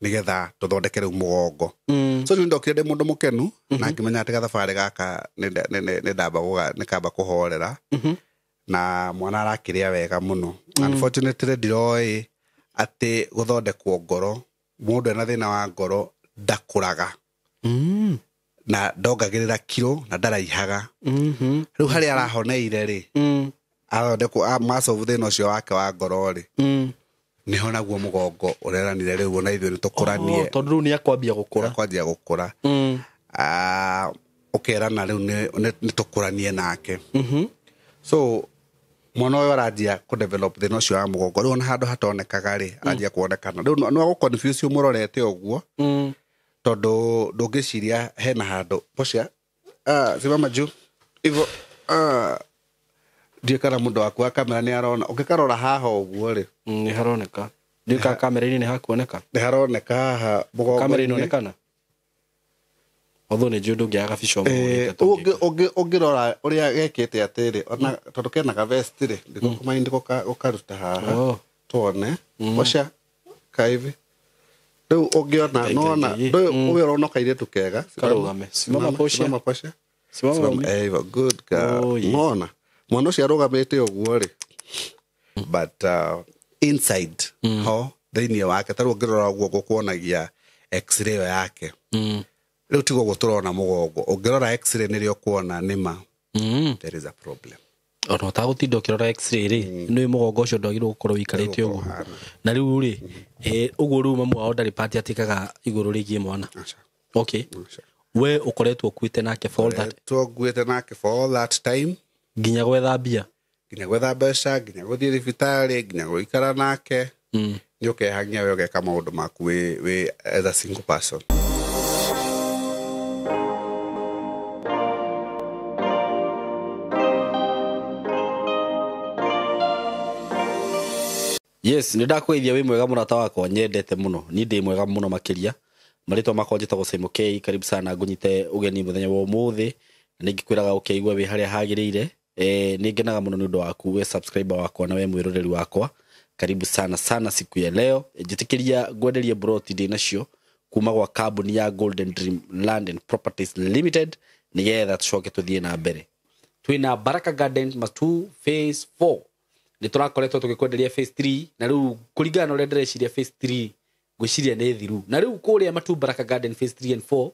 Nĩgetha tũthondeke rĩu mũgongo. So nĩ ndokire ndĩ mũndũ mũkenu na ngĩmenya atĩ gathabarĩ gaka nĩ ndamba nĩ kamba kũhorera na mwana arakĩrĩa wega mũno. Unfortunately ndiroĩ atĩ gũthondekwo ngoro, mũndũ ena thĩna wa ngoro ndakũraga na ndongagĩrĩra kiro na ndaraihaga. Rĩu harĩa arahoneire rĩ, athondekwo macobu thĩna ũcio wake wa ngoro rĩ, niho naguo mũgongo ũreranire rĩu ona ithuĩ nĩ tũkũranie. Oh, tondũ rĩu nĩ akwambia gũkũra. Kwanjia gũkũra. Ũkerana rĩu nĩ tũkũranie nake. So mwana ũyũ aranjia kũ develop thĩna ũcio wa mũgongo rĩu ona handũ hatonekaga rĩ, aranjia kuonekana rĩu no agũ confuse ũmũrorete ũguo, tondũ ndũngĩciria hena handũ pocia. Simama juu hivyo. Ndiũĩ kana mũndũ waku wa kamera nĩ arona ũngĩkarora haha ũguo rĩ. Nĩ haroneka. Ndiũĩ kana kamera-inĩ nĩ hakuoneka. Nĩ haroneka haha mũgongo-inĩ. Kamera ĩronekana. Although nĩ njũĩ ndũngĩaga gabica ũmũhũrĩte. Ũngĩrora ũrĩa gekĩte atĩrĩ, ona tondũ kena ga vest rĩ, ndikũmaindi gũkaruta haha. Tuone. Pocia kaivi. Rĩu ũngĩona, nĩwona, ndũyũ ũyũ ũrona kairĩtu kega. Karũgame. Simama Pocia. Simama Pocia. Simama. Simama, good girl. Oh, yeah. Nĩwona? Mwana ũcio arũgamĩte ũguo rĩ. But inside ho thĩinĩ wake ta rĩu ũngĩrora ũguo gũkuonagia x-ray ĩyo yake. Rĩu tiguo ũguo tũrona mũgongo. Ũngĩrora x-ray nĩrĩo ũkuona nĩma. There is a problem. Ona ũtagũtinda ũkĩrora x-ray rĩ, nĩ mũgongo ũcio ndwagĩrĩirwo gũkorwo ũikarĩte ũguo. Na rĩu rĩ, ũguo rĩu mamu wao ndarĩ part atĩkaga igũrũ rĩgiĩ mwana. Okay. We ũkoretwo ũkuĩte nake for all that. Ũkoretwo nguĩte nake for all that time. Nginya gwetha mbia. Nginya gwetha mbeca, nginya gũthiĩ thibitarĩ, nginya gũikara nake. Nĩ ũkehangia we ũgeka maũndũ maku wĩ as a single person. Yes, nĩ ndakũgeithia wĩ mwega mũrata wakwa, nyendete mũno. Niĩ ndĩ mwega mũno makĩria. Marĩtwa makwa njĩtagwo Simon K. Karibu sana ngũnyite ũgeni mũthenya wa ũmũthĩ. Na nĩ ngĩkwĩraga ũkĩigua wĩ harĩa hagĩrĩire. Nĩ ngenaga mũno nĩ ũndũ waku, we subscriber wakwa na we mwĩroreri wakwa. Karibu sana sana siku ya leo. Njĩtĩkĩria ngwenderie broti ndĩ nacio kuma gwa kambuni ya Golden Dream Land and Properties Limited, nĩgetha tũcoke tũthiĩ na mbere. Twĩna Baraka Garden Matu Phase 4. Nĩ tũrakoretwo tũgĩkwenderia Phase 3, na rĩu kũringana na ũrĩa ndĩreciria Phase 3 ngwĩciria nĩ thiru. Na rĩu kũrĩa Matu Baraka Garden Phase 3 and 4,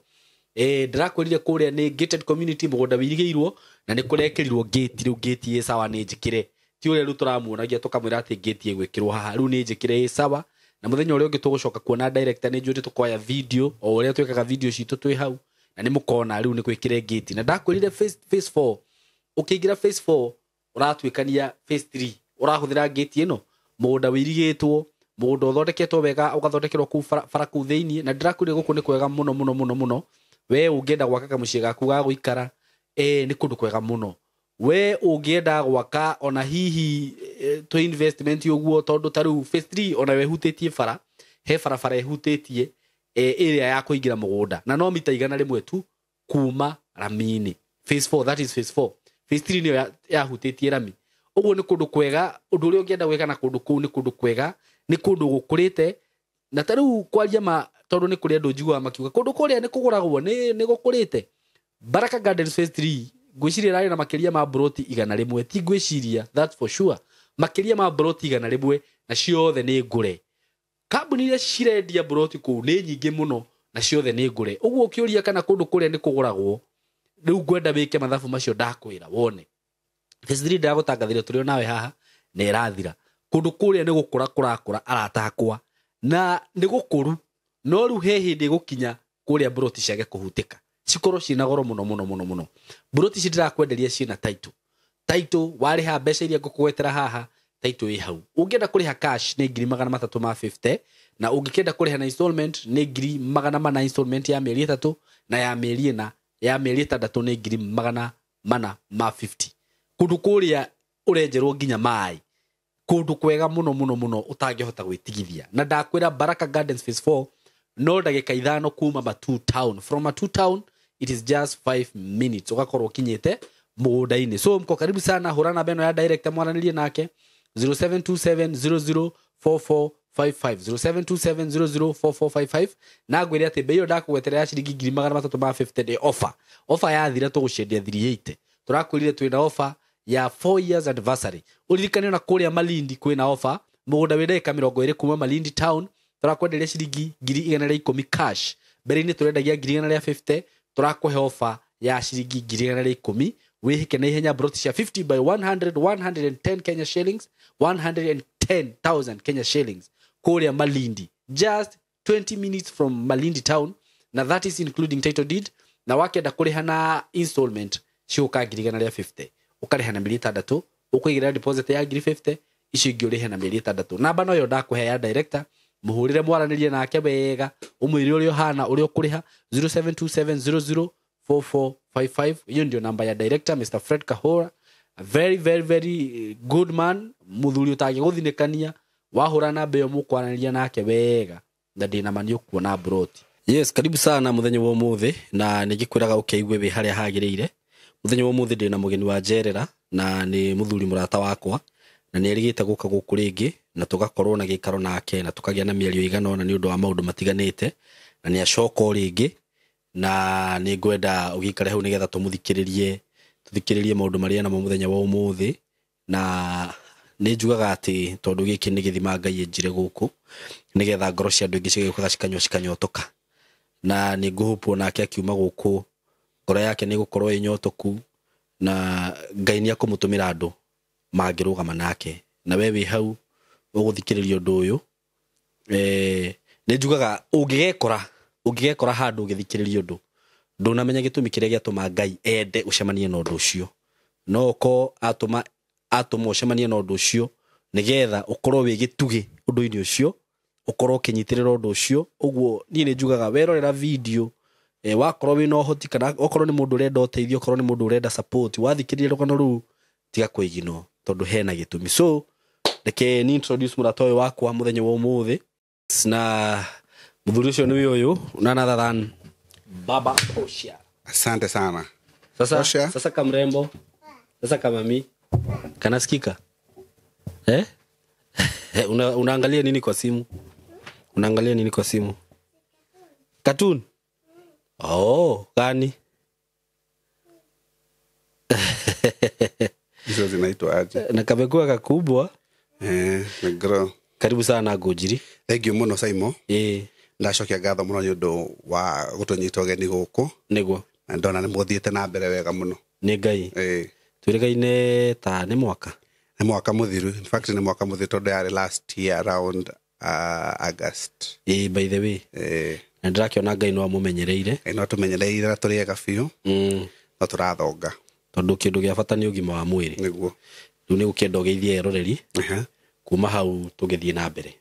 ndĩrakwĩrire kũrĩa nĩ gated community, mũgũnda wĩirigĩirwo na nĩ kũrekĩrirwo gate. Rĩu gate ĩ sawa nĩ njĩkĩre, ti ũrĩa rĩu tũramuonagia tũkamwĩra atĩ gate ĩgwĩkĩrwo haha, rĩu nĩ njĩkĩre ĩ sawa. Na mũthenya ũrĩa ũngĩ tũgũcoka kuona director nĩ njũĩ nĩ tũkoya video o ũrĩa twĩkaga video citũ twĩ hau, na nĩ mũkona rĩu nĩ gwĩkĩre gate. Na ndakwĩrire phase 4, ũkĩingĩra phase 4 ũratuĩkania phase 3, ũrahũthĩra gate ĩno, mũgũnda wĩirigĩtwo, mũgũnda ũthondeketwo wega, ũgathondekerwo kũu bara kũu thĩiniĩ. Na ndĩrakwĩrire gũkũ nĩ kwega mũno mũno mũno mũno. We ũngĩenda gwaka kamũciĩ gaku ga gũikara, nĩ kũndũ kwega mũno. We ũngĩenda gwaka ona hihi tũ investment ũguo, tondũ ta rĩu phase 3 ona we hutĩtie bara, he barabara ĩhutĩtie, ĩrĩa ya kũingĩra mũgũnda, na no mita igana rĩmwe tu kuma rami-inĩ. Phase 4, that is phase 4. Phase 3 nĩyo yahutĩtie rami. Ũguo nĩ kũndũ kwega, ũndũ ũrĩa ũngĩenda gwĩka na kũndũ kũu nĩ kũndũ kwega, nĩ kũndũ gũkũrĩte. Na ta rĩu kwaria ma, tondũ nĩ kũrĩ andũ njiguaga makiuga kũndũ kũrĩa nĩ kũgũragwo, nĩ gũkũrĩte. Baraka Gardens Phase 3 ngwĩciria ĩrarĩ na makĩria ma broti igana rĩmwe, ti ngwĩciria, that's for sure, makĩria ma broti igana rĩmwe, na ciothe nĩ ngũre. Kambuni iria cirendia broti kũu nĩ nyingĩ mũno na ciothe nĩ ngũre. Ũguo ũkĩũria kana kũndũ kũrĩa nĩ kũgũragwo, rĩu ngwenda wĩke mathabu macio ndakwĩra wone. Phase 3 ndagũtangathĩria tũrĩ o nawe haha na ĩrathira. Kũndũ kũrĩa nĩ gũkũra kũrakũra arata akwa, na nĩ gũkũru, no rĩu he hĩndĩ ĩgũkinya kũrĩa broti ciage kũhutĩka, cikorwo ciĩna goro mũno mũno mũno mũno. Broti ici ndĩrakwenderia ciĩna title. Title warĩha mbeca iria ngũkũgwetera haha, title ĩ hau. Ũngĩenda kũrĩha cash nĩ ngiri magana matatũ ma 50, na ũngĩkĩenda kũrĩha na installment nĩ ngiri magana mana installment ya mĩeri ĩtatũ, na ya mĩeri ĩna, ya mĩeri ĩtandatũ nĩ ngiri magana mana ma 50. Kũndũ kũrĩa ũrenjerwo nginya maĩ, kũndũ kwega mũno mũno mũno ũtangĩhota gwĩtigithia. Na ndakwĩra Baraka Gardens Phase 4 no ndagĩka ithano kuma Matu Town. From Matu Town it is just 5 minutes ũgakorwo ũkinyĩte mũgũnda-inĩ. So mko karibu sana, hũra namba ĩno ya director mwaranĩrie nake zero seven two seven zero zero four four 55 0727004455 na ngwĩre atĩ mbei ĩyo ndakũgweterera ya ciringi 350,000 nĩ offer. Offer yathira tũgũciendia 380. Tũrakwĩrire twĩna offer ya 4 years anniversary. Ũririkane ona kũrĩa Malindi kwĩna offer, mũgũnda wĩ ndagĩka 20 kuma Malindi town, tũrakwenderia ciringi 110,000 cash. Mbere-inĩ tũrendagia 150,000, tũrakũhe offer ya ciringi 110,000. Wĩhĩke na ihenya broti cia 50 by 100, 110 Kenya shillings, 110,000 Kenya shillings kũrĩa Malindi, just 20 minutes from Malindi town, na that is including title deed. Na wakenda kũrĩha na installment ciũka 150,000, ũkarĩha na mĩeri 6, ũkũigĩrĩra deposit ya 50,000, icio ingĩ ũrĩhe na mĩeri 6. Namba noyo ndakũhe ya director, mũhũrĩre mwaranĩrie nake wega, ũmwĩre ũrĩa ũhana, ũrĩa ũkũrĩha. 0727004455 hiyo ndio namba ya director Mr. Fred Kahora, a very very very good man, muthuri ũtangĩgũthinĩkania. Wahũra namba ĩyo mũkwaranĩria nake wega na ndĩna ma nĩũkuona broti. Yes, karibu sana mũthenya wa ũmũthĩ, na nĩngĩkwĩraga ũkĩigue wĩ harĩa hagĩrĩire. Mũthenya wa ũmũthĩ ndĩna mũgeni wa njerera, na nĩ mũthuri mũrata wakwa, na nĩ erĩgĩte gũka gũkũ rĩngĩ, na tũgakorwo na gĩikaro nake, na tũkagĩa na mĩario ĩigana ũna nĩ ũndũ wa maũndũ matiganĩte, na nĩ acoka o rĩngĩ, na nĩ ngwenda ũgĩikare hau nĩgetha tũthikĩrĩrie maũndũ marĩa namo mũthenya wa ũmũthĩ. Na nĩ njugaga atĩ tondũ gĩkĩ nĩ gĩthima Ngai enjire gũkũ, nĩgetha ngoro cia andũ aingĩ cigĩũkaga cikanyua cikanyotoka, na nĩ ngũhũpwo nake akiuma gũkũ ngoro yake nĩ gũkorwo ĩnyotoku, na Ngai nĩ akũmũtũmĩra andũ mangĩrũgama nake. Na we wĩ hau ũgũthikĩrĩria ũndũ ũyũ, nĩ njugaga ũngĩgekora handũ ũgĩthikĩrĩria ũndũ, ndũnamenya gĩtũmi kĩrĩa gĩatũma Ngai ende ũcemanie na ũndũ ũcio. No ũkorwo atũma ũcemanie na ũndũ ũcio nĩgetha ũkorwo wĩ gĩtugĩ ũndũ-inĩ ũcio, ũkorwo ũkĩnyitĩrĩra ũndũ ũcio. Ũguo niĩ nĩ njugaga werorera video, wakorwo wĩna ũhoti, kana okorwo nĩ mũndũ ũrenda ũteithio, okorwo nĩ mũndũ ũrenda support, wathikĩrĩria rũgano rũu tiga kwĩginwo, tondũ hena gĩtũmi. So reke ni introduce mũrata ũyũ wakwa mũthenya wa ũmũthĩ, na mũthuri ũcio nĩ ũyũ, none other than Baba Osha. Asante sana. Sasa, Osha. Sasa kamrembo, sasa kamami, kanasikika? Eh? Unaangalia nini kwa simu? Unaangalia nini kwa simu? Cartoon? Oh, gani? Hizo zinaitwa aje? Na kamekuwa kakubwa. Negro. Karibu sana Ngũnjiri. Thank you muno Saimo. Ndacokia ngatho muno nĩ ũndũ wa gũtũnyita ũgeni gũkũ. Nĩguo. Na ndona nĩ mũthiĩte na mbere wega mũno. Nĩ Ngai. Twĩrĩgaine ta nĩ mwaka. Nĩ mwaka mũthiru. In fact nĩ mwaka mũthiru tondũ yarĩ last year around August. By the way. Na ndĩrakĩona Ngai no amũmenyereire. Ngai no atũmenyereire na tũrĩ ega biũ. No tũrathonga. Tondũ kĩndũ gĩa bata nĩ ũgima wa mwĩrĩ. Nĩguo. Rĩu nĩ gũkĩenda ũgeithie eroreri. Kuma hau tũgĩthiĩ na mbere.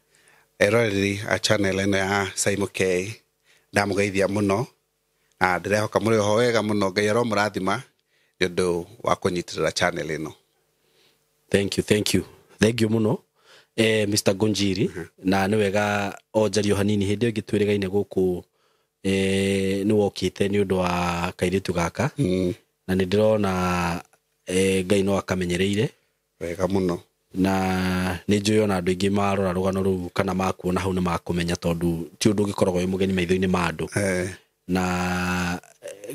Eroreri a channel ĩno ya Saimo K, ndamũgeithia mũno. Na ndĩrehoka mũrĩ oho wega mũno. Ngai aromũrathima nĩ ũndũ wa kũnyitĩrĩra channel ĩno. Thank you, thank you. Thank you mũno. Mr. Ngunjiri, na nĩ wega o njario hanini hĩndĩ ĩyo ĩngĩ twĩrĩgaine gũkũ, nĩ wokĩte nĩ ũndũ wa kairĩtu gaka. Na nĩ ndĩrona Ngai no akamenyereire wega mũno. Na nĩ njũĩ ona andũ aingĩ marora rũgano rũu kana makuona hau nĩ makũmenya, tondũ ti ũndũ ũngĩkoragwo wĩ mũgeni maitho-inĩ ma andũ. Na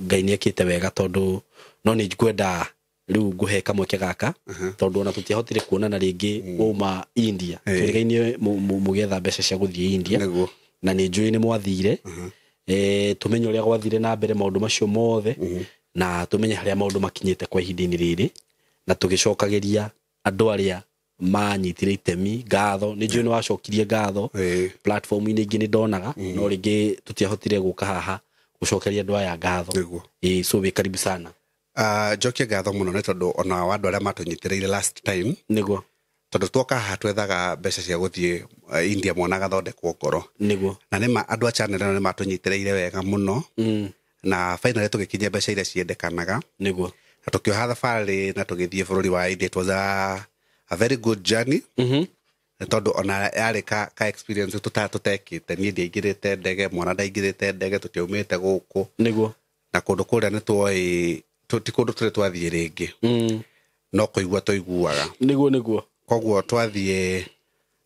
Ngai nĩ ekĩte wega, tondũ no nĩ ngwenda rĩu ngũhe kamweke gaka, tondũ ona tũtiahotire kuonana rĩngĩ wauma India. Twĩrĩgaine mũgĩetha mbeca cia gũthiĩ India. Na nĩ njũĩ nĩ mwathire. Tũmenye ũrĩa gwathire na mbere maũndũ macio mothe, na tũmenye harĩa maũndũ makinyĩte kwa ihinda-inĩ rĩrĩ, na tũgĩcokagĩria andũ arĩa manyitire itemi ngatho. Nĩ njũĩ nĩ wacokirie ngatho platform-inĩ ingĩ nĩ ndonaga, no rĩngĩ tũtiahotire gũka haha gũcokeria andũ aya ngatho. So wĩ karibu sana. Njokie ngatho mũno nĩ tondũ ona wa andũ arĩa matũnyitĩrĩire last time. Nĩguo. Tondũ tuoka haha twethaga mbeca cia gũthiĩ India mwana agathondekwo ngoro. Nĩguo. Na nĩma andũ a channel ĩno nĩ matũnyitĩrĩire wega mũno. Na finally tũgĩkinyia mbeca iria ciendekanaga. Nĩguo. Na tũkĩoha thabarĩ na tũgĩthiĩ bũrũri wa India. It was a very good journey. Nĩ tondũ ona yarĩ ka experience tũtekĩte. Niĩ ndiaingĩrĩte ndege, mwana ndaingĩrĩte ndege, tũtiaumĩte gũkũ. Nĩguo. Na kũndũ kũrĩa nĩ tuoĩ, ti kũndũ tũrĩ twathiĩ rĩngĩ. No kũigua tũiguaga. Nĩguo, nĩguo. Koguo twathiĩ,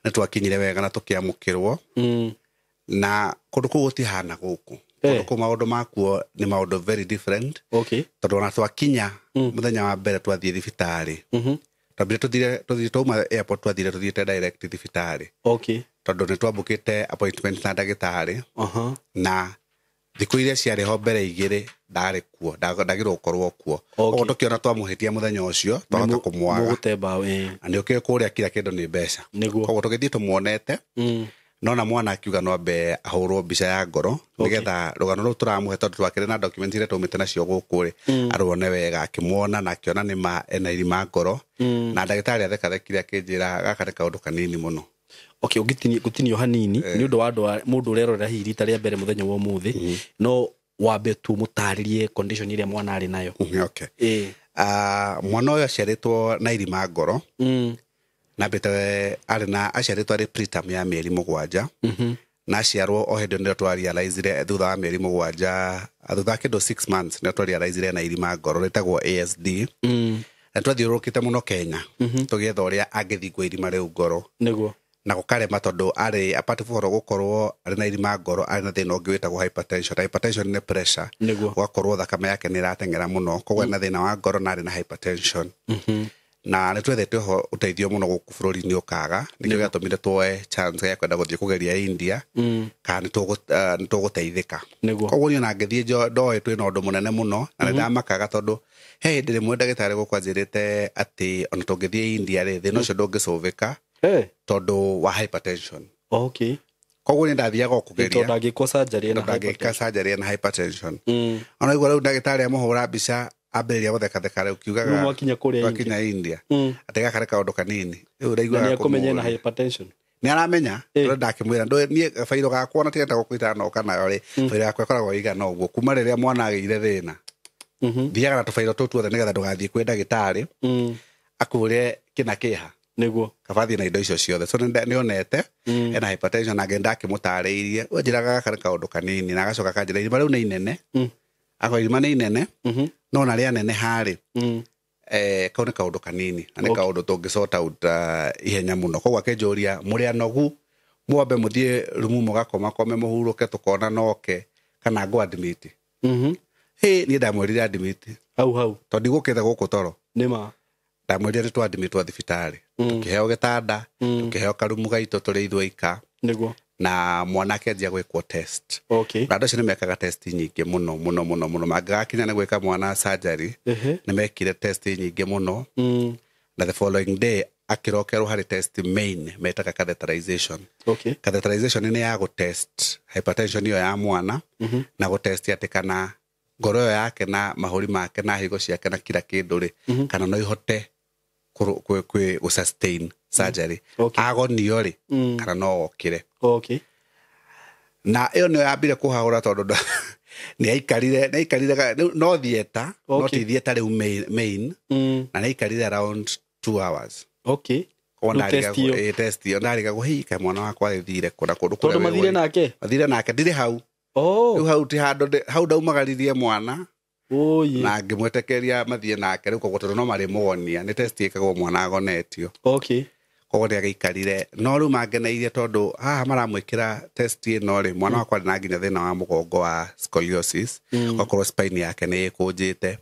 Nĩ twakinyire wega na tũkĩamũkĩrwo. Na kũndũ kũu gũtihana gũkũ. Kũndũ kũu maũndũ makuo nĩ maũndũ very different. Tondũ ona twakinya mũthenya wa mbere twathiĩ thibitarĩ, twambire tũthire twauma airport, twathire tũthiĩte direct thibitarĩ, tondũ nĩ twambũkĩte appointment na ndagĩtarĩ. Na thikũ iria ciarĩ ho mbere igĩrĩ ndarĩ kuo, ndagĩrĩirwo gũkorwo kuo. Koguo tũkĩona twamũhĩtia mũthenya ũcio, twahota kũmwaga. Mũgũte mbaũ, ĩĩ. Na nĩ ũkĩũĩ kũrĩa kira kĩndũ nĩ mbeca. Koguo tũgĩthiĩ tũmuonete, nona mwana akiuga no ambe ahũrwo mbica ya ngoro nĩgetha rũgano rũu tũramũhe, tondũ twakĩrĩ na document iria twaumĩte nacio gũkũ rĩ, arwone wega. Akĩmuona na akĩona nĩ ma ena irima ngoro, na ndagĩtarĩ athekathekire akĩnjĩra gaka nĩ kaũndũ kanini mũno. Okay, ũngĩtinia gũtinio hanini nĩ ũndũ wa andũ mũndũ ũrerorera hihi rita rĩa mbere mũthenya wa ũmũthĩ, no wambe tu mũtarĩrie condition ĩrĩa mwana arĩ nayo. Okay. Mwana ũyũ aciarĩtwo na irima ngoro. Nambĩte arĩ na aciarĩtwo arĩ preterm ya mĩeri 7. Na aciarwo o hĩndĩ nĩrĩo twarealizire, thutha wa mĩeri 7, thutha wa kĩndũ 6 months, nĩrĩo twarealizire na irima ngoro rĩtagwo ASD. Na twathiũrũrũkĩte mũno Kenya tũgĩetha ũrĩa angĩthingwo irima rĩu ngoro, na gũkarema, tondũ arĩ apart from gũkorwo arĩ na irima ngoro, arĩ na thĩna ũngĩ wĩtagwo hypertension. Hypertension nĩ pressure. Gũgakorwo thakame yake nĩ ĩrateng'era mũno, koguo arĩ na thĩna wa ngoro na arĩ na hypertension. Na nĩ twethete ũho ũteithio mũno gũkũ bũrũri-inĩ ũkaga, nĩkĩo gĩatũmire tuoe chance ya kwenda gũthiĩ kũgeria India kana nĩ tũgũteithĩka. Koguo niĩ ona ngĩthiĩ ndoĩ twĩna ũndũ mũnene mũno, na nĩ ndamakaga tondũ he hĩndĩ rĩmwe ndagĩtarĩ gũkũ anjĩrĩte atĩ ona tũngĩthiĩ India rĩ, thĩna ũcio ndũngĩcũvĩka tondũ wa hypertension. Koguo nĩ ndathiaga o kũgeria. Tondũ ndangĩkwo surgery ena Tondũ ndangĩka surgery ena hypertension. Ona igua rĩu ndagĩtarĩ amũhũra mbica ambĩrĩria gũthekatheka rĩu kiugaga Rĩu mwakinya kũrĩa India. Mwakinya India. Atĩ gaka nĩ kaũndũ kanini. Rĩu Na ndaiguaga nĩ akũmenya ena kũmũũria. hypertension. Nĩ aramenya, tondũ ndakĩmwĩra, ndũĩ niĩ bairo gakwa ona tirenda gũkũitana noka nayo rĩ, bairo yakwa ĩkoragwo ĩigana ũguo kuma rĩrĩa mwana agĩire thĩna. Thiaga na tũbairo tũu tuothe nĩgetha ndũgathiĩ kwĩ ndagĩtarĩ akũre kĩna kĩha. Kaba thiĩ na indo icio ciothe. So nĩonete ena hypertension, na ngenda akĩmũtarĩirie. We njĩraga gaka nĩ kaũndũ kanini, na agacoka akanjĩra irima rĩu nĩ inene. Akwa irima nĩ inene, no na rĩa neneha rĩ, kau nĩ kaũndũ kanini, na nĩ kaũndũ tũngĩ sort out ihenya mũno. Koguo akĩnjũria mũrĩ anogu, mwambe mũthiĩ rumu mũgakomakome mũhurũke tũkona noke kana ngũ admit. Hĩ, niĩ ndamwĩrire admit. Hau hau. Tondũ ndigũkĩte gũkũ toro. Nĩ ma. Ndamwĩrire nĩ twadmitwo thibitarĩ. Tũkĩheo gĩtanda, tũkĩheo karumu gaitũ tũrĩ ithuĩ ika. Na mwana akĩanjia gwĩkwo test. Na andũ acio nĩ mekaga test nyingĩ mũno mũno mũno mũno. Mangĩgakinya nĩ gwĩka mwana surgery, nĩ mekire test nyingĩ mũno. Na the following day akĩrokerwo harĩ test main metaga catheterization. Catheterization nĩ ya gũtest hypertension ĩyo ya mwana, na gũtest atĩ kana ngoro ĩyo yake na mahũri make na higo ciake na kila kĩndũ rĩ, kana no ihote gũ sustain surgery. Agonio rĩ, kana no okĩre. Na ĩyo nĩyo yambire kũhahũra tondũ nĩ aikarire rĩu no theatre, no ti theatre rĩu main, na nĩ aikarire around 2 hours. Koguo Rĩu test ĩyo. Test ĩyo ndarigagwo, hĩ, kaĩ mwana wakwa agĩthire kũ na kũndũ kũrĩa Tondũ mathire wĩ nake? Mathire nake, ndirĩ hau. Rĩu hau ti handũ hau ndaumagaririe mwana. Na ngĩmwĩtĩkĩria mathiĩ nake rĩu, koguo tondũ no marĩmũgonia, nĩ test ĩkagwo mwana agonetio. Koguo nĩ agĩikarire, no rĩu mangeneirie tondũ haha maramwĩkĩra test ĩno rĩ, mwana wakwa arĩ na nginya thĩna wa mũgongo wa scoliosis, ũgakorwo spine yake nĩ ĩkũnjĩte.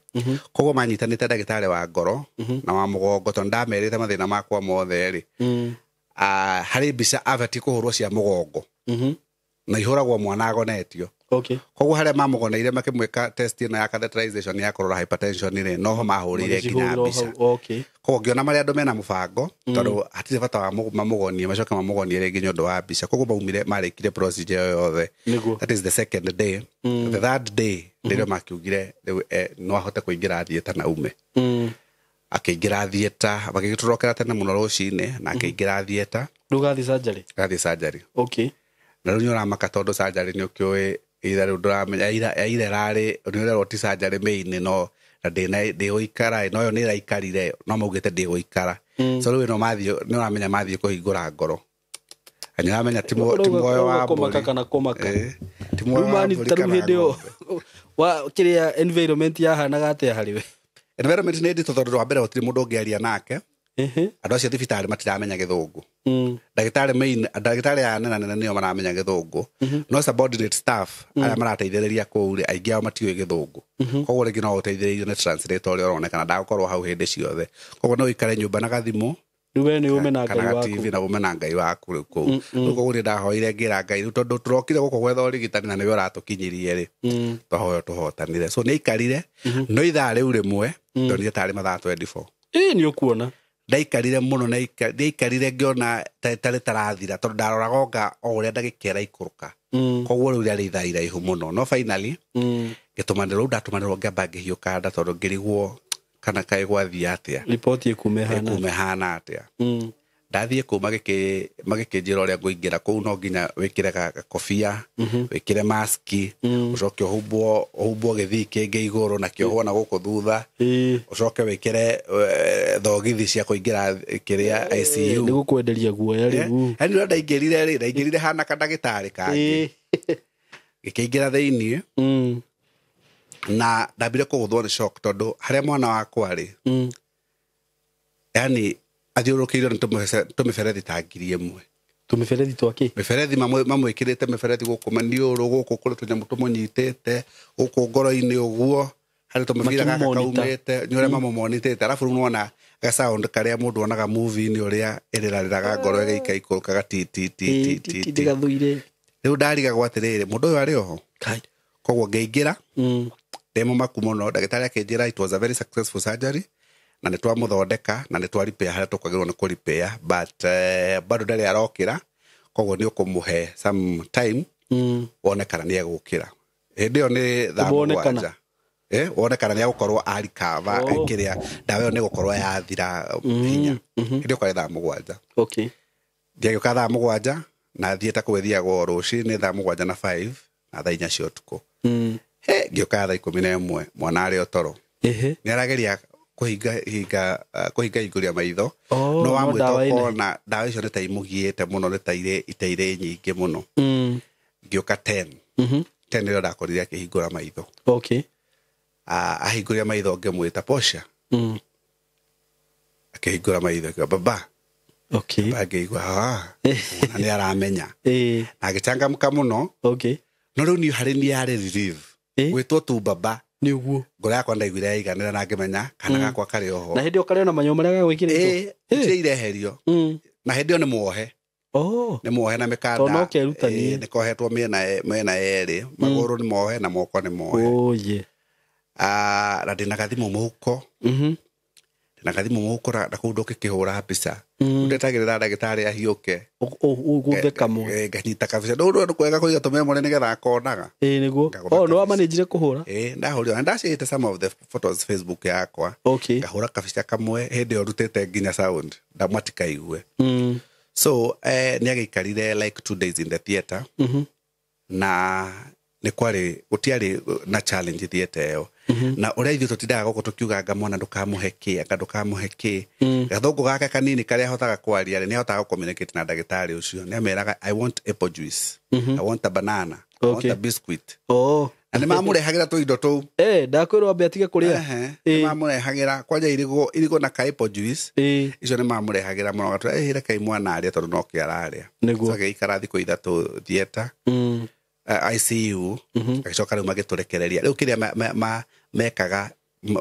Koguo manyitanĩte ndagĩtarĩ wa ngoro na wa mũgongo, tondũ ndamerĩte mathĩna makwa mothe rĩ. Harĩ mbica abatiĩ kũhũrwo cia mũgongo. Na ihũragwo mwana agonetio. Koguo harĩa mamũgoneire makĩmwĩka test ĩno ya catheterization ya kũrora hypertension rĩ, noho mahũrĩire nginya Magĩcihũrĩra mbica. hau. Koguo ngĩona marĩa andũ mena mũbango, tondũ hatirĩ bata wa mamũgonie, macoke mamũgonie rĩngĩ nĩ ũndũ wa mbica. Koguo maumire marĩkire procedure ĩyo yothe. That is the second day. The third day, rĩrĩa makiugire rĩu no ahote kũingĩra theatre na ume. Akĩingĩra theatre, magĩgĩtũrokera tene mũno rũcinĩ, na akĩingĩra theatre. Rĩu gathiĩ surgery? Gathiĩ surgery. Na rĩu nĩ ũramaka tondũ surgery nĩ ũkĩũĩ either rĩu ndũramenya, either ĩrarĩ, nĩ ũrerwo ti surgery main, no, na ndĩgũikara, no yo nĩ ĩraikarire, no maugĩte ndĩgũikara. So rĩu ĩno mathiĩ, nĩ ũramenya mathiĩ kũhingũra ngoro. Na nĩ ũramenya ti muoyo wa Ũrauga kũmaka mbũri. kana kũmaka. Ti muoyo Rĩu wa mani mbũri ta rĩu kana hĩndĩ ĩyo, ng'ombe. wa kĩrĩa environment yahanaga atĩa harĩ we? Environment nĩ nditũ tondũ wa mbere gũtirĩ mũndũ ũngĩaria nake. Andũ acio thibitarĩ matiramenya gĩthũngũ. Ndagĩtarĩ main, ndagĩtarĩ aya nene nene nĩo maramenya gĩthũngũ, no subordinate staff arĩa marateithĩrĩria kũu rĩ, aingĩ ao matiũĩ gĩthũngũ. Koguo rĩngĩ no ũteithĩrĩrio nĩ translator ũrĩa ũronekana ndagũkorwo hau hĩndĩ ciothe. Koguo no ũikare nyũmba na gathimũ Rĩu we nĩ ũme na kana Ngai ga waku. TV na ume na Ngai waku rĩu kũu. Rĩu koguo nĩ ndahoire ngĩra Ngai, rĩu tondũ tũrokire gũkũ gwetha ũrigitani na nĩwe ũratũkinyirie rĩ, twahoya tũhotanire. So nĩ aikarire, no ithaa rĩu rĩmwe ndonire tarĩ mathaa 24. Ĩ, nĩ ũkuona. Ndaikarire mũno, ndaikarire ngĩona tarĩ tarathira, tondũ ndaroraga onga o ũrĩa ndagĩka ĩraikũrũka. Koguo rĩu rĩarĩ ithaa iraihu mũno, no finally ngĩtũmanĩrwo. Rĩu ndatũmanĩrwo ngĩamba ngĩhiũka nda, tondũ ngĩrigwo kana kaĩ gwathiĩ atĩa, Riboti ĩkume hana. ĩkume hana atĩa. Ndathiĩ kũu magĩkĩnjĩra ũrĩa ngũingĩra kũu no nginya wĩkĩre gakobia, wĩkĩre maski, ũcoke ũhumbwo gĩthii kĩngĩ igũrũ na kĩohwo na gũkũ thutha, ũcoke wĩkĩre thogithi cia kũingĩra kĩrĩa ICU. Nĩ gũkwenderia guoya rĩu. Yani ũrĩa ndaingĩrire rĩ, ndaingĩrire hana kandagĩtarĩ kangĩ. Gĩkĩingĩra thĩiniĩ na ndambire kũgũthwo nĩ shock, tondũ harĩa mwana wakwa rĩ, yani athiũrũrũkĩirio nĩ tũmĩberethi ta 1000. Tũmĩberethi twakĩ? Mĩberethi mamwĩkĩrĩte mĩberethi gũkũ maniũrũ, gũkũ kũrĩ tũnyamũ tũmũnyitĩte gũkũ ngoro-inĩ ũguo, harĩ tũmĩbira gaka Makĩmũmonita. kaumĩte, nĩ ũrĩa mamũmonitĩte. Arabu rĩu nĩwona gasound karĩa mũndũ onaga movie-inĩ ũrĩa ĩrĩrarĩraga ngoro ĩgaika ikũrũkaga ti ti ti ti ti ti. Ndĩgathũire. Rĩu ndarigagwo atĩrĩrĩ, mũndũ ũyũ arĩ oho? Kai. Koguo ngĩingĩra ndĩ mũmaku mũno. Ndagĩtarĩ akĩnjĩra it was a very successful surgery na nĩ twamũthondeka na nĩ twaripea harĩa tũkwagĩrĩirwo nĩ kũripea, but bado ndarĩ arokĩra, koguo nĩ ũkũmũhe some time wone kana nĩ egũkĩra. Hĩndĩ ĩyo nĩ thaa Wone kana. 7. Wone kana nĩ egũkorwo arikava, kĩrĩa ndawa ĩyo nĩ ĩgũkorwo yathira hinya. Hĩndĩ ĩyo kwarĩ thaa 7. Ndiagĩũka thaa 7 na thiĩte kũu ĩthiagwo rũcinĩ thaa 7 na 5 na thaa 4 cia ũtukũ. He ngĩũka thaa 11, mwana arĩ o toro. Nĩ arageria kũhinga hingũria maitho, no no wamwĩta ndawa ĩna. ũkona ndawa icio nĩ ta imũgiĩte mũno, nĩ ta itairĩ nyingĩ mũno. Ngĩũka 10. 10 nĩrĩo ndakorire akĩhingũra maitho. Ahingũria maitho ngĩmwĩta Portia. Akĩhingũra maitho akiuga baba. Baba ngĩigua, mwana nĩ aramenya. Na agĩcangamka mũno. No rĩu niĩ harĩ niĩ yarĩ relief. Gwĩtwo tu baba. Nĩ ũguo. Ngoro yakwa ndaiguire yaiganĩra na ngĩmenya kana gakwa karĩ oho. Na hĩndĩ ĩyo karĩ ona manyũmba marĩa gagwĩkĩrĩtwo. Gũtirĩ ireherio. Na hĩndĩ ĩyo nĩ muohe. Nĩ muohe na mĩkanda. Tondũ no kerutanie. Nĩ kohetwo mĩena yerĩ. Magũrũ nĩ mohe na moko nĩ mohe. Na ndĩna gathimũ mũhuko. Ndĩna gathimũ mũhuko na kũu ndũngĩkĩhũra mbica. Ndetagĩrĩra ndagĩtarĩ ahiũke. Ũgũthe kamwe. Nganyita kabica. Ndũ kwega kũiga tũmemore nĩgetha akonaga. Ĩ, nĩguo. Ngagũtha Nĩ kabica. wamanĩnjire kũhũra? Ndahũrire. Na ndacĩte some of the photos Facebook yakwa. Ngahũra kabica kamwe hĩndĩ ĩyo rutĩte nginya sound. Ndamatikaigwe. So nĩ agĩikarire like 2 days in the theater. Na nĩ kwarĩ gũtiarĩ na challenge theater ĩyo. Na ũrĩa ithuĩ tũtindaga gũkũ tũkiuga anga mwana ndũkamũhe kĩ, anga ndũkamũhe kĩ. Gathũngũ gake kanini karĩa ahotaga kwaria rĩ, nĩ ahotaga gũcommunicate na ndagĩtarĩ ũcio. Nĩ ameraga I want apple juice, I want a banana, I want a biscuit. Na nĩ mamũrehagĩra tũindo tũu. Ndakwĩrwo ambe atige kũrĩa. Nĩ mamũrehagĩra kwanja irigũ na ka apple juice. Icio nĩ mamũrehagĩra mũno, gatwĩra, reke mwana arĩe tondũ no kĩ ararĩa. So agĩikara thikũ 3 theater. ICU. Agĩcoka rĩu magĩtũrekereria. Rĩu kĩrĩa mekaga,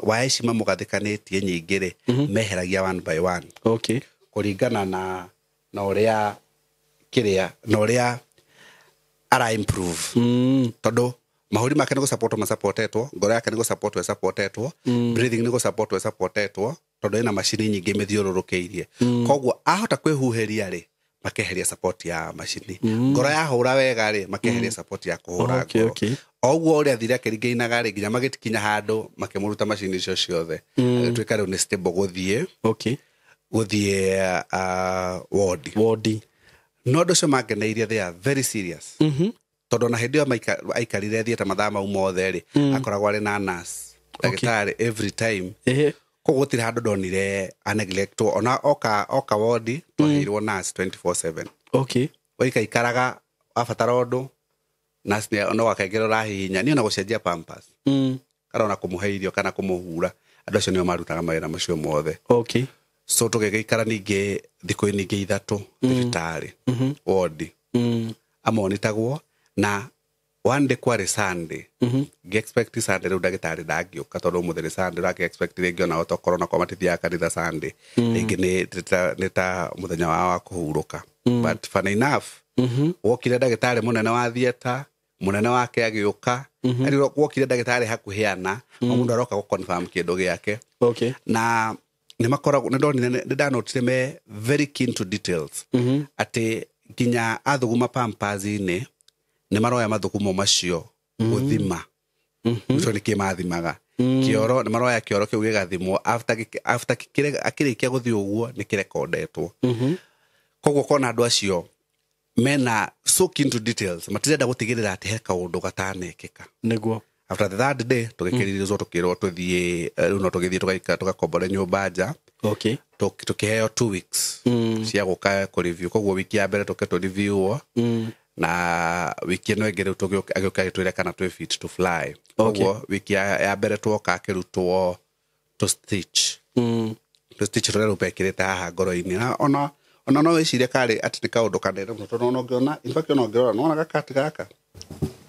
waya ici mamũgathĩkanĩtie nyingĩ rĩ, meheragia one by one. Kũringana na ũrĩa kĩrĩa, na ũrĩa ara improve. Tondũ mahũri make nĩ gũsupportwo masupportetwo, ngoro yake nĩ gũsupportwo ĩsupportetwo, breathing nĩ gũsupportwo ĩsupportetwo, tondũ ĩna macini nyingĩ mĩthiũrũrũkĩirie. Koguo ahota kwĩhuhĩria rĩ, makeheria support ya macini. Ngoro yahũra wega rĩ, makeheria support ya kũhũra ngoro. O ũguo ũrĩa athire akĩringainaga rĩ, nginya magĩkinya handũ makĩmũruta macini icio ciothe. Agĩtuĩka rĩu nĩ stable gũthiĩ. Gũthiĩ ward. Ward. No ũndũ ũcio mangeneirie, they are very serious. Tondũ ona hĩndĩ ĩyo aikarire thieta mathaa mau mothe rĩ, akoragwo arĩ na nurse, ndagĩtarĩ every time. Koguo gũtirĩ handũ ndonire aneglectwo. Ona oka ward, twaheirwo nurse 24/7. Waikaikaraga wabatara ũndũ, nurse no akaingĩra ũrahihinya. Niĩ ona gũcenjia pampers. Kana ona kũmũhe irio kana kũmũhura. Andũ acio nĩo marutaga mawĩra macio mothe. So tũgĩgĩikara ningĩ thikũ ningĩ 3 thibitarĩ wodi amonitagwo na one day kwarĩ Sunday ngĩ-expect Sunday rĩu ndagĩtarĩ ndangĩũka tondũ ũmũthĩ nĩ Sunday ũrakĩ-expect rĩngĩ ona tokorwo onakorwo matithiaga kanitha Sunday rĩngĩ nĩ ta mũthenya wao wa kũhurũka. But funny enough wokire ndagĩtarĩ mũnene wa theatre mũnene wake agĩũka yani wokire ndagĩtarĩ hakuhĩ ana o mũndũ aroka gũ-confirm kĩndũ gĩake. Okay. Na nĩ makoragwo nĩ ndonire nĩ ndanotire me very keen to details atĩ nginya athuguma pampers-inĩ nĩ maroya mathugumo macio gũthima mm nĩ kĩ mathimaga kĩoro nĩ maroya kĩoro kĩu gĩgathimwo after akĩrĩkia gũthiĩ ũguo nĩ kĩrekondetwo. Koguo kona andũ acio mena so keen to details matirenda gũtigĩrĩra atĩ he kaũndũ gatanekĩka. Nĩguo. After the third day tũgĩkĩrĩrĩzwo tũkĩrwo tũthiĩ rĩu no tũgĩthiĩ tũgaikara tũgakombore nyũmba nja. Okay. Tũkĩheo 2 weeks cia gũka kũ review. Koguo wiki ya mbere tũke tũ review na wiki ĩno ĩngĩ rĩu agĩũka agĩtwĩra kana twĩ fit to fly. Koguo wiki ya mbere twoka akĩrutwo to stitch. To stitch tũrĩa rĩu mekĩrĩte haha ngoro-inĩ. Na ona no wĩcirie karĩ atĩ nĩ kaũndũ kanene mũno tondũ ona ũngĩona in fact ona ũngĩrora nĩwona gakati gaka.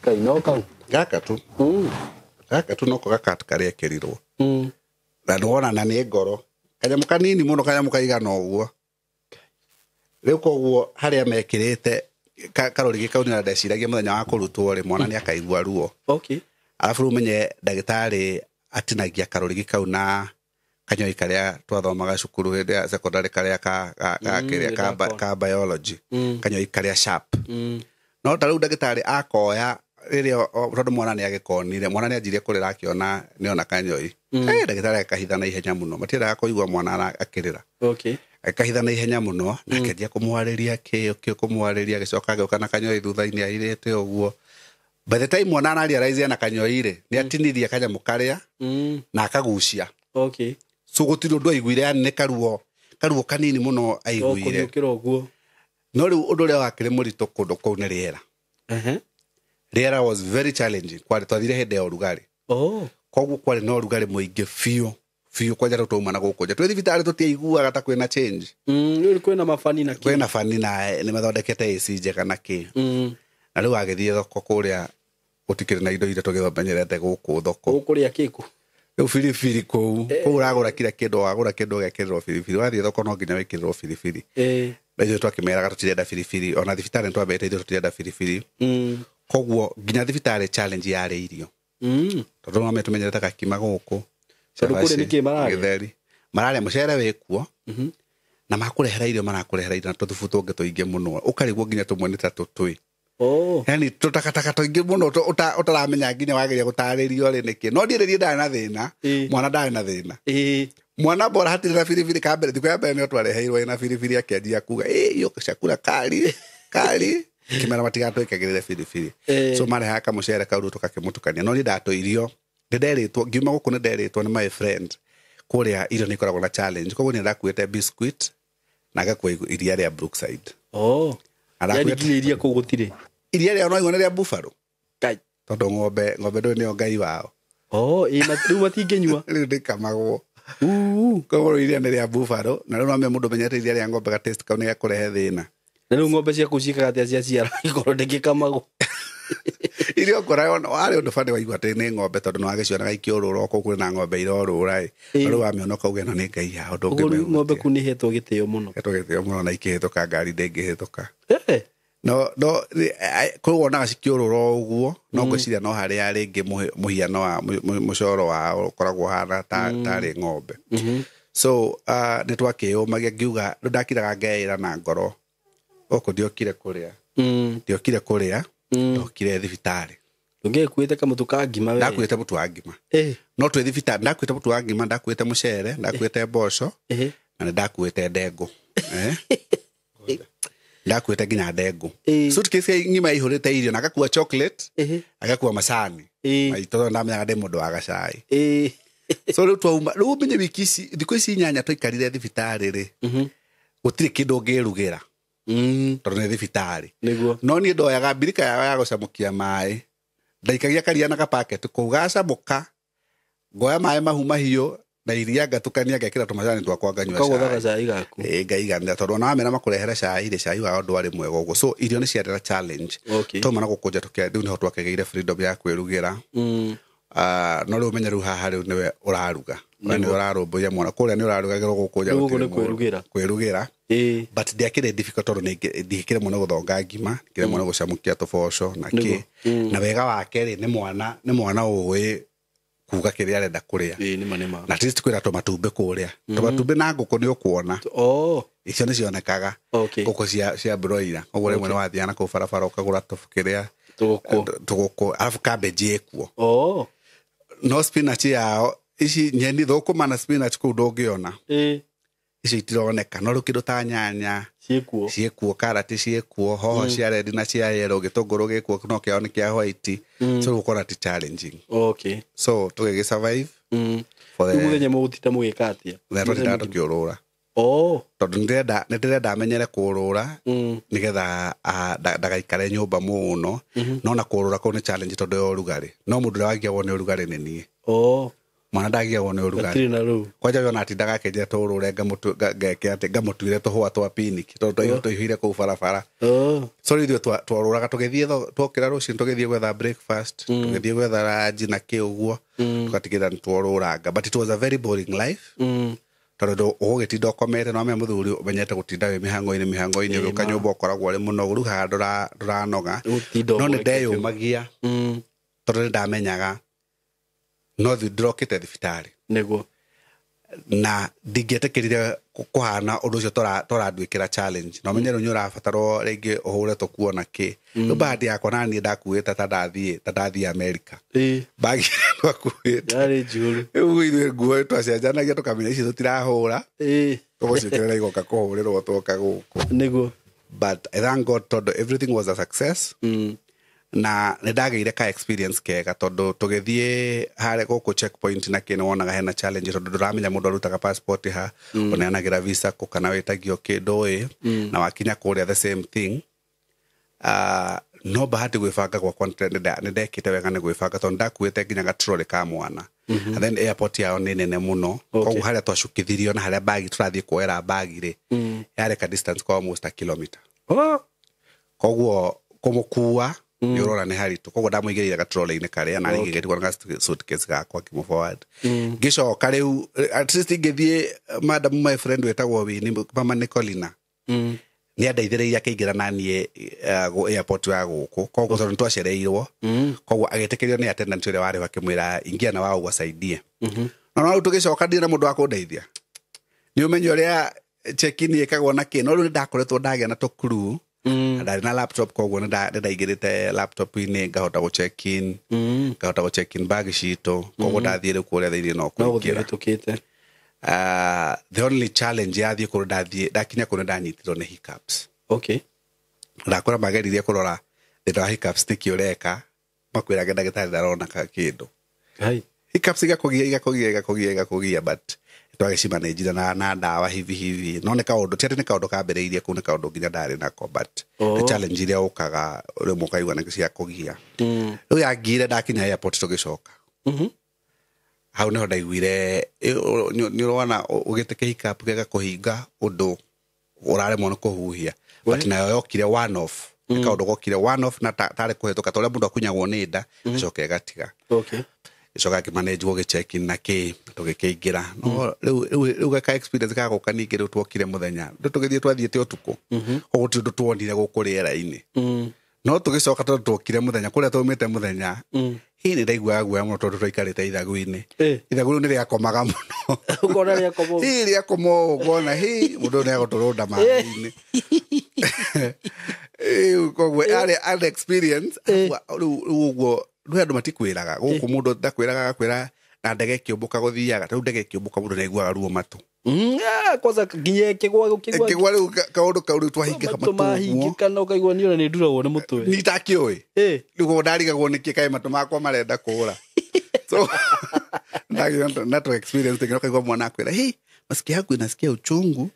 Kai no kau. Gaka tu. Gaka tu noko gakati karĩa ekĩrirwo. Na nĩwona na nĩ ngoro. Kanyamũ kanini mũno kanyamũ kaigana ũguo. Rĩu koguo harĩa mekĩrĩte karori gĩkau nĩ ndeciragia mũthenya wa kũrutwo rĩ mwana nĩ akaigua ruo. Okay. Arabu rĩu ũmenye ndagĩtarĩ atinagia karori gĩkau na kanyoi karĩa twathomaga cukuru hĩndĩ ya secondary karĩa ka biology. Kanyoi karĩa sharp. No ta rĩu ndagĩtarĩ akoya rĩrĩa tondũ mwana nĩ agĩkonire mwana nĩ anjirie kũrĩra akĩona nĩona kanyoi. Ndagĩtarĩ akahitha na ihenya mũno matiendaga kũigua mwana akĩrĩra. Okay. Akahitha na ihenya mũno na akĩanjia kũmwarĩria kĩ kũmwarĩria agĩcoka agĩũka na kanyoi thutha-inĩ ahithĩte ũguo. By the time mwana ararealize ena kanyoi rĩ nĩ atinirie kanyamũ karĩa na akagucia. Okay. So gũtirĩ ũndũ aiguire yani nĩ karuo kanini mũno aiguire. Kũhiũkĩra ũguo. No rĩu ũndũ ũrĩa wakĩrĩ mũritũ kũndũ kũu nĩ rĩera. Rĩera was very challenging. Kwarĩ twathire hĩndĩ ya ũrugarĩ. Koguo kwarĩ na ũrugarĩ mũingĩ biũ biũ kwanja rĩu twauma na gũkũ nja. Twĩ thibitarĩ tũtiaiguaga ta kwĩna change. Rĩu kwĩna mabani na kĩ. Kwĩna bani na nĩ mathondekete AC njega na kĩ. Na rĩu wagĩthiĩ thoko kũrĩa gũtikĩrĩ na indo iria tũgĩmenyerete gũkũ thoko. Gũkũrĩa kĩku. Rĩu biribiri kũu kũu ũragũra kila kĩndũ wagũra kĩndũ ũgekĩrĩrwo biribiri wathiĩ thoko no nginya wĩkĩrĩrwo biribiri. Na ithuĩ twakĩmeraga tũtirenda biribiri ona thibitarĩ nĩtwambĩte ithuĩ tũtirenda biribiri. Koguo nginya thibitarĩ challenge yarĩ irio. Tondũ no tũmenyerete gakima gũkũ. Tondũ kũrĩa nĩkĩ mararĩa? Gĩtheri. Mararĩa mũcere wĩkuo. Na makũrehera irio marakũrehera irio na tũthubu tũngĩ tũingĩ mũno. Ũkarigwo nginya tũmwe nĩ ta tũtwĩ. Yani tũtakataka tũingĩ mũno ũtaramenya nginya wagĩrĩire gũtarĩrio rĩ nĩkĩ. No niĩ rĩrĩa ndarĩ na thĩna, mwana ndarĩ na thĩna. Mwana bora hatirĩ na biribiri ka mbere, thikũ ya mbere nĩyo twareheirwo ĩna biribiri akĩanjia kuga ĩ chakula kali kali. Kĩmera matigatwĩkagĩrĩre biribiri. So marehaga kamũcere kau rĩu tũgakĩmũtukania. No niĩ ndatũirio nĩnderĩtwo ngiuma gũkũ nĩnderĩtwo nĩ my friend kũrĩa irio nĩ ikoragwo na challenge. Koguo niĩ ndakuĩte biscuit na ngakua iria rĩa Brookside. Yani nginya iria kũu gũtirĩ. Iria rĩa no igua nĩ rĩa Buffalo. Kai. Tondũ ng'ombe ndũĩ nĩyo ngai wao. Rĩu matingĩnyua. Rĩu ndĩkamagwo. Koguo iria nĩ rĩa Buffalo na rĩu no mũndũ menyete iria rĩa ng'ombe ga taste kau nĩ gakũrehe thĩna. Na rĩu ng'ombe ciaku ciĩkaga atĩa ciaciara ikorwo ndĩgĩkamagwo? Iria ũkora warĩ ũndũ bani waigua atĩ nĩ ng'ombe tondũ nĩwagĩcionaga ikĩũrũra o kũu kwĩna ng'ombe irorũra ĩ. Rĩu wamĩona ũkauga ĩno nĩ ngai yao Ũguo rĩu ng'ombe kũu nĩ ihetwo gĩtĩo mũno. Ihetwo gĩtĩo mũno na ikĩhĩtũka ngari ndĩngĩhĩtũka. No kũu wonaga cikĩũrũra o ũguo no ngwĩciria no harĩa rĩngĩ mũhiano wa mũcoro wao ũkoragwo ũhana tarĩ ng'ombe. So nĩ twakĩyũmagia ngiuga rĩu ndakiraga ngeĩra na ngoro gũkũ ndiokire kũrĩa. Ndiokire kũrĩa ndokire thibitarĩ. Ũngĩkuĩte kamũtu ka ngima we? Ndakuĩte mũtu wa ngima. No twĩ thibitarĩ ndakuĩte mũtu wa ngima ndakuĩte mũcere ndakuĩte mboco na nĩ ndakuĩte ndengũ. Ndakuĩte nginya ndengũ. Suitcase ng'ima ĩihũrĩte irio na agakua chocolate agakua macani. Tondũ ndamenyaga ndĩ mũndũ wa gacai. So rĩu twauma rĩu ũmenye wiki ici thikũ ici 8 twaikarire thibitarĩ rĩ gũtirĩ kĩndũ ũngĩrugĩra. Tondũ nĩ thibitarĩ. Nĩguo. No niĩ ndoyaga mbirika yao ya gũcamũkia maĩ ndaikagia karia na gapacket kũu gacamũka ngoya maĩ mahu mahiũ Na iria ngatukania ngekĩra tũmacani twakwa nganyua Ũkagũthaga cai. Cai gaku. Ĩĩ, ngaiganĩra tondũ ona wamera makũrehere cai rĩ, cai wao ndwarĩ mwega ũguo, so irio nĩ ciarĩ na challenge. Twauma na gũkũnja rĩu nĩho twakĩgĩire freedom ya kwĩrugĩra. Ah, no rĩu ũmenye rĩu haha rĩu nĩwe ũraruga, we nĩwe ũrarũmbũiya mwana, kũrĩa nĩ ũrarugagĩrwo, gũkũ nja Rĩu gũkũ gũtirĩ nĩ mũndũ. Kwĩrugĩra. Kwĩrugĩra. But ndiakĩrĩ difficult tondũ ndikĩremwo nĩ gũthonga ngima, ndikĩremwo nĩ gũcamũkia tũboco na kĩ. Na wega wake rĩ, nĩ mwana ũĩ kuga kĩrĩa arenda kũrĩa. Ĩĩ, nĩma nĩma. Na at least kwĩna tũmatumbĩ kũrĩa, tũmatumbĩ na ngũkũ nĩ ũkuona. Icio nĩ cionekaga. Ngũkũ cia broiler, koguo rĩmwe nĩ wathiaga na kũu barabara ũkagũra tũbu kĩrĩa Tũgũkũ. Tũgũkũ, arabu cabbage ĩkuo. No spinach yao ici nyeni thũkũma na spinach kũu ndũngĩona. Icio itironeka, no rĩu kĩndũ ta nyanya Ciĩkuo. Ciĩkuo, karati ciĩkuo, hoho cia red na cia yellow, gĩtũngũrũ gĩkuo, no kĩao nĩ kĩa white. So gũkora ti challenging. So tũgĩgĩ survive for Rĩu the mũthenya mũgũtinda mũgĩka atĩa? Mũthenya twatindaga tũkĩũrũra tondũ nĩndĩrenda amenyere kũũrũra nĩgetha ndagaikare nyũmba mũno. No na kũũrũra kũu nĩ challenge tondũ ya ũrugarĩ, no mũndũ ũrĩa wagiagwo nĩ ũrugarĩ nĩ niĩ. Mwana ndagiagwo nĩ ũrugarĩ. Gatirĩ na rũu. Kwanja we ona atindaga akĩnjĩra tũũrũre, ngeke atĩ ngamũtuire tũhũa twa piniki tondũ twaihũire kũu barabara. So rĩu ithuĩ twarũraga tũgĩthiĩ twokĩra rũcinĩ tũgĩthiĩ gwetha breakfast, tũgĩthiĩ gwetha ranji na kĩ ũguo, tũgatigĩrĩra nĩ tworũranga, but it was a very boring life tondũ ũgũgĩtinda ũkomete no amenya mũthuri ũmenyete gũtinda wĩ mĩhango-inĩ, ũgĩũka nyũmba ũkoragwo ũrĩ mũnogu, rĩu haha ndũranoga. Gũtinda No nĩ ũboekete. ndeyũmagia tondũ nĩ ndamenyaga no ndĩrokĩte thibitarĩ. Na ndingĩetĩkĩrire kũhana ũndũ ũcio toranduĩkĩra challenge, na ũmenye rĩu nĩ ũrabatarwo rĩngĩ ũhũre tũkuo na kĩ. Rĩu bahati yakwa na niĩ ndakuĩte ta ndathiĩ Amerika, bagi twakuĩte. Yarĩ njihũru. Rĩu ithuĩ nguo twacenjanagia tũkamenya ici tũtirahũra, tũgũciĩkĩrĩra igoka kũhũrĩrwo twoka gũkũ. But I thank God tondũ everything was a success. Na nĩ ndagĩire ka experience kega tondũ tũgĩthiĩ harĩa gũkũ checkpoint na kĩ, nĩ wonaga hena challenge tondũ ndũramenya mũndũ arutaga passport ha, ũneanagĩra visa kũ, kana wĩtagio kĩndũ ĩ. Na wakinya kũrĩa the same thing. No bahati gwĩbanga gwakwa nĩ ndekĩte wega nĩ gwĩbanga tondũ ndakuĩte nginya gatroli ka mwana. And then airport yao nĩ nene mũno. Koguo harĩa twacukithirio na harĩa bagi tũrathiĩ kuoera bagi rĩ, yarĩ ka distance kwa almost a kilometer. Koguo kũmũkua nĩ ũrona nĩ haritũ, koguo ndamũigĩrĩire gatroli-inĩ karĩa na ngĩgĩtigwo na suitcase gakwa ngĩmũ forward. Ngĩcoka rĩu at least ngĩthiĩ, madam my friend wĩtagwo Winnie, mama Nicolina, nĩ andeithĩrĩirie akĩingĩra na niĩ airport ya gũkũ, koguo tondũ nĩ twacereirwo, koguo agĩtĩkĩrio nĩ attendant ũrĩa warĩ ho, akĩmwĩra ingia na wao ũgwacaidie. No rĩu tũgĩcoka ndirĩ na mũndũ wa kũndeithia, nĩ ũmenye ũrĩa check-in ĩkagwo na kĩ. No rĩu nĩ ndakoretwo ndagĩa na tũkuru na ndarĩ na laptop, koguo nĩ ndaingĩrĩte laptop-inĩ ngahota gũ check in, ngahota gũ check in bag citũ, koguo ndathiĩ rĩu kũrĩa thĩinĩ no No gũthiĩ kũingĩra. Ũhĩtũkĩte. The only challenge yathiĩ kũrĩa, ndathiĩ ndakinya kũrĩa ndanyitirwo nĩ hiccups. Ndakora mageririe kũrora thĩna wa hiccups nĩkĩ ũreka, makwĩrage ndagĩtarĩ ndarona ka kĩndũ. Hai. Hiccups igakũgia, igakũgia, igakũgia, igakũgia, but twagĩcimanĩnjire na ndawa hivi hivi. No nĩ kaũndũ ti atĩ nĩ kaũndũ kambĩrĩirie kũu, nĩ kaũndũ nginya ndarĩ nako, but nĩ challenge iria ũkaga rĩmwe ũkaigua nĩ cia kũgia. Rĩu yangire ndakinya airport tũgĩcoka, hau nĩho ndaiguire nĩ ũrona ũgĩte kĩhiccup gĩgakũhinga ũndũ ũraremwo nĩ kũhuhia, but nayo yokire one off, nĩ kaũndũ gokire one off na tarĩ kũhĩtũka ta ũrĩa mũndũ akunyagwo nĩ nda acoka ĩgatiga. Gĩcoka ngĩmanĩnjwo gĩ-check in na kĩ, tũgĩkĩingĩra. No rĩu gaka experience ga gũka ningĩ, rĩu twokire mũthenya, rĩu tũgĩthiĩ twathiĩte ũtukũ, koguo gũtirĩ ũndũ tuonire gũkũ rĩera-inĩ. No tũgĩcoka tondũ twokire mũthenya, kũrĩa twaumĩte mũthenya, hihi nĩ ndaiguaga guoya mũno tondũ twaikarĩte ithagu-inĩ. Ithagu rĩu nĩ rĩakomaga mũno. Ũkona rĩakoma ũguo. Hihi rĩakoma ũũ ũkona hi mũndũ ũyũ nĩ agũtũrũnda maĩ-inĩ. Ĩĩ, koguo arĩ experience. Rĩu ũguo rĩu andũ matikwĩraga gũkũ, mũndũ ndakwĩraga, agakwĩra na ndege ĩkĩũmbũka gũthiaga, rĩu ndege ĩkĩũmbũka mũndũ nĩaiguaga ruo matũ. Kwanza nginya ĩkĩgwa gũkĩgwa. Ĩkĩgwa rĩu kaũndũ kau rĩu twahingĩka matũ matũ ũguo. Mahingĩka na ũkaigua niĩ ona nĩ nduragwo nĩ mũtwe. Ni itakĩũĩ. Rĩu koguo ndarigagwo nĩkĩ kaĩ matũ makwa marenda kũra, so ndagĩa na tũ experience tũngĩ, ũkaigua mwana akwĩra, "Hey, masikio yangu inasikia uchungu."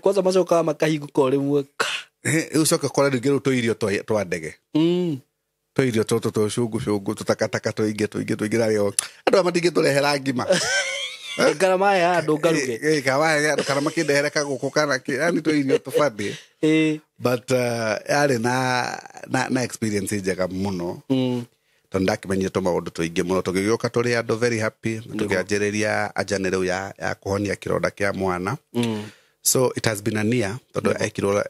Kwanza macokaga makahingũka o rĩmwe ka. Rĩu ũcoke ũkore rĩngĩ rĩu tũirio twa ndege, tũirio tũtũ tũcungu cungu, tũtakataka tũingĩ tũingĩ tũingĩ, narĩo andũ aya matingĩtũrehera ngima. Ngara maĩ handũ ngaruge. Kawae kana makĩndehere kagũkũ kana kĩ yani tũ irio tũbandĩ. But yarĩ na experience njega mũno, tondũ ndakĩmenyire tũmaũndũ tũingĩ mũno. Tũgĩgĩũka tũrĩ andũ very happy na tũkĩanjĩrĩria anjani rĩu ya kũhonia kĩronda kĩa mwana. So it has been a year, tondũ ekirwo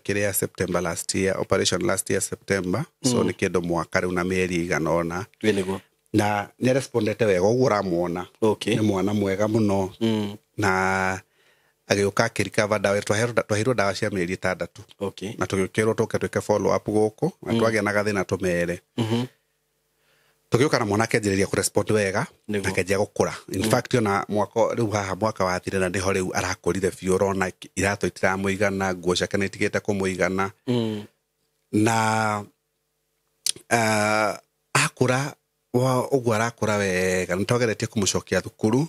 kĩrĩa September last year, operation last year September, so nĩ kĩndũ mwaka rĩu na mĩeri ĩigana ũna. Ĩ nĩguo. Na nĩ arespondete wega ũguo ũramuona. Okay. Nĩ mwana mwega mũno. Na agĩũka akĩrikava ndawa, twaheirwo ndawa cia mĩeri 6. Okay. Na tũgĩkĩrwo tũke twĩke follow up gũkũ na twagĩa na gathĩna tũmere. Tũgĩũka na mwana akĩanjĩrĩria kũrespond wega Nĩguo. na akĩanjia gũkũra. In fact, ona mwaka rĩu haha mwaka wathire na nĩho rĩu arakũrire biũ, ũrona iratũ itiramũigana, nguo ciake nĩ itigĩte kũmũigana. Na akũra ũguo arakũra wega, nĩ twageretie kũmũcokia thukuru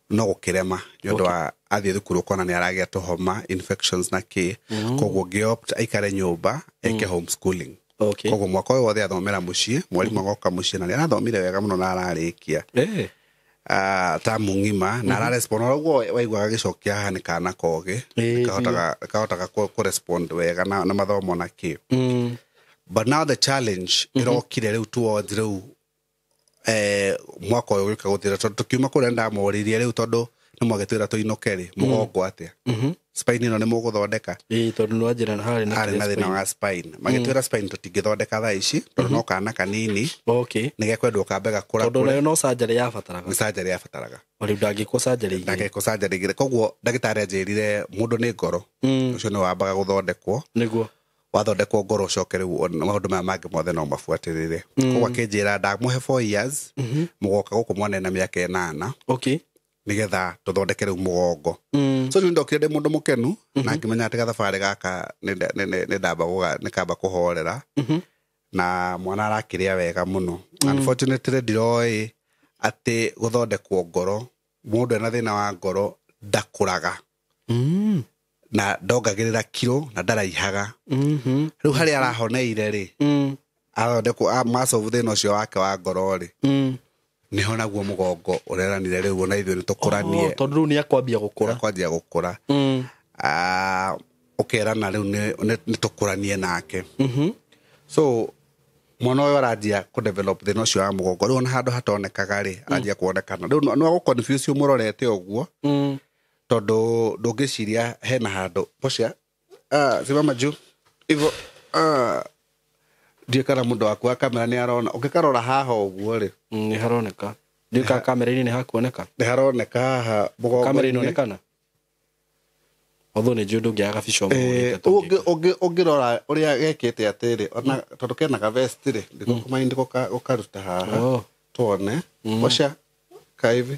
no gũkĩrema nĩ ũndũ wa athiĩ thukuru ũkona nĩ aragĩa tũhoma, infections na kĩ. Koguo ngĩopt aikare nyũmba eke homeschooling. Okay. Koguo mwaka ũyũ wothe athomera mũciĩ, mwarimũ agoka mũciĩ na nĩ arathomire wega mũno na ararĩkia tamu ng'ima na ararespond o ũguo waiguaga agĩcokia haha nĩ kana kogĩ, kahotaga kũrespond wega na mathomo na kĩ. But now the challenge ĩrokire rĩu towards rĩu mwaka ũyũ gũka gũthira, tondũ tũkiuma kũrĩa ndamoririe rĩu, tondũ nĩ mwagĩtwĩra tũinũke rĩ, mũgongo atĩa, spine ĩno nĩ mũgũthondeka? Ĩ tondũ nĩ wanjĩra harĩ na Arĩ na thĩna wa spine. Magĩtwĩra spine tũtingĩthondeka thaa ici tondũ no kana kanini, Okay. nĩ gekwendwo kambe gakũra. Tondũ nayo no surgery yabataraga. Nĩ surgery yabataraga. O rĩu ndangĩkwo surgery igĩrĩ. Ndangĩkwo surgery igĩrĩ. Koguo ndagĩtarĩ anjĩrire mũndũ nĩ ngoro, ũcio nĩ wambaga gũthondekwo. Nĩguo. Wathondekwo ngoro ũcoke rĩu maũndũ maya mangĩ mothe no mabuatĩrĩre. Koguo akĩnjĩra ndamũhe 4 years, mũgoka gũkũ mwana ena mĩaka 8. Okay. Nĩgetha tũthondeke rĩu mũgongo. So rĩu ndokire ndĩ mũndũ mũkenu na ngĩmenya atĩ gathabarĩ gaka nĩ kamba kũhorera na mwana arakĩrĩa wega mũno. Unfortunately ndiroĩ atĩ gũthondekwo ngoro, mũndũ ena thĩna wa ngoro ndakũraga na ndongagĩrĩra kiro na ndaraihaga. Rĩu harĩa arahoneire rĩ, athondekwo macobu thĩna ũcio wake wa ngoro rĩ, nĩho naguo mũgongo ũreranire rĩu ona ithuĩ nĩ tũkũranie. Tondũ rĩu nĩ akwambia gũkũra. Kwanjia gũkũra. Ũkerana rĩu nĩ tũkũranie nake. So mwana ũyũ aranjia kũdevelop thĩna ũcio wa mũgongo rĩu ona handũ hatonekaga rĩ, aranjia kuonekana rĩu no agũconfuse ũmũrorete ũguo, tondũ ndũngĩciria hena handũ pocia. Simama juu hivyo. Ndiũĩ kana mũndũ waku wa kamera nĩ arona ũngĩkarora haha ũguo rĩ. Nĩ haroneka. Ndiũĩ kana kamera-inĩ nĩ hakuoneka. Nĩ haroneka haha mũgongo-inĩ. Kamera inonekana. Although nĩ njũĩ ndũngĩaga gabica ũmũhũrĩte. Ũngĩrora ũrĩa gekĩte atĩrĩ, ona tondũ kena ga vest rĩ, ndikũmaindi gũkaruta haha tuone. Pocia kaivi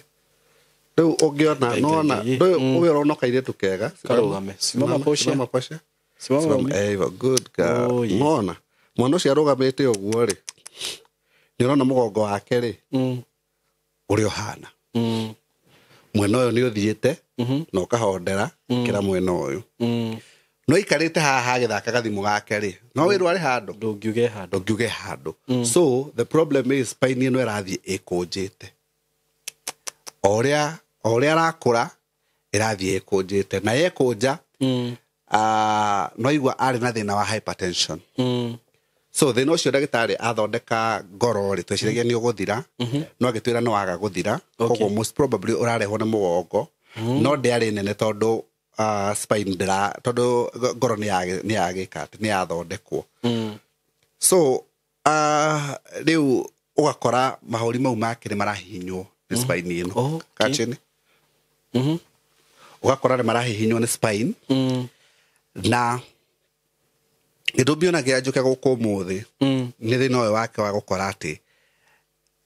rĩu ũngĩona nona ũyũ ũrona kairĩtu kega. Karũgame. Simama Pocia. Simama Pocia. Simama. Good girl. Nona mwana ũcio arũgamĩte ũguo rĩ, nĩ ũrona mũgongo wake rĩ ũrĩa ũhana. Mwena ũyũ nĩ ũthiĩte na ũkahondera kĩra mwena ũyũ. No ikarĩte haha agĩthaka gathimũ gake rĩ, no wĩrwo arĩ handũ. Ndũngiuge handũ. Ndũngiuge handũ. So the problem is spine ĩno ĩrathiĩ ĩkũnjĩte. O ũrĩa arakũra ĩrathiĩ ĩkũnjĩte na yekũnja, no igua arĩ na thĩna wa hypertension. So thĩna ũcio ndagĩtarĩ athondeka ngoro rĩ, tweciragia nĩ ũgũthira, no agĩtwĩra no waga gũthira. Koguo most probably ũrarehwo nĩ mũgongo, no ndĩarĩ nene tondũ spine ndĩra, tondũ ngoro nĩ yagĩka atĩ nĩ yathondekwo. So rĩu ũgakora mahũri mau make nĩ marahihinywo nĩ spine ĩno. Kachini. Ũgakora nĩ marahihinywo nĩ spine. Na gĩtũmi ona kĩrĩa njũke gũkũ ũmũthĩ nĩ thĩna ũyũ wake wa gũkora atĩ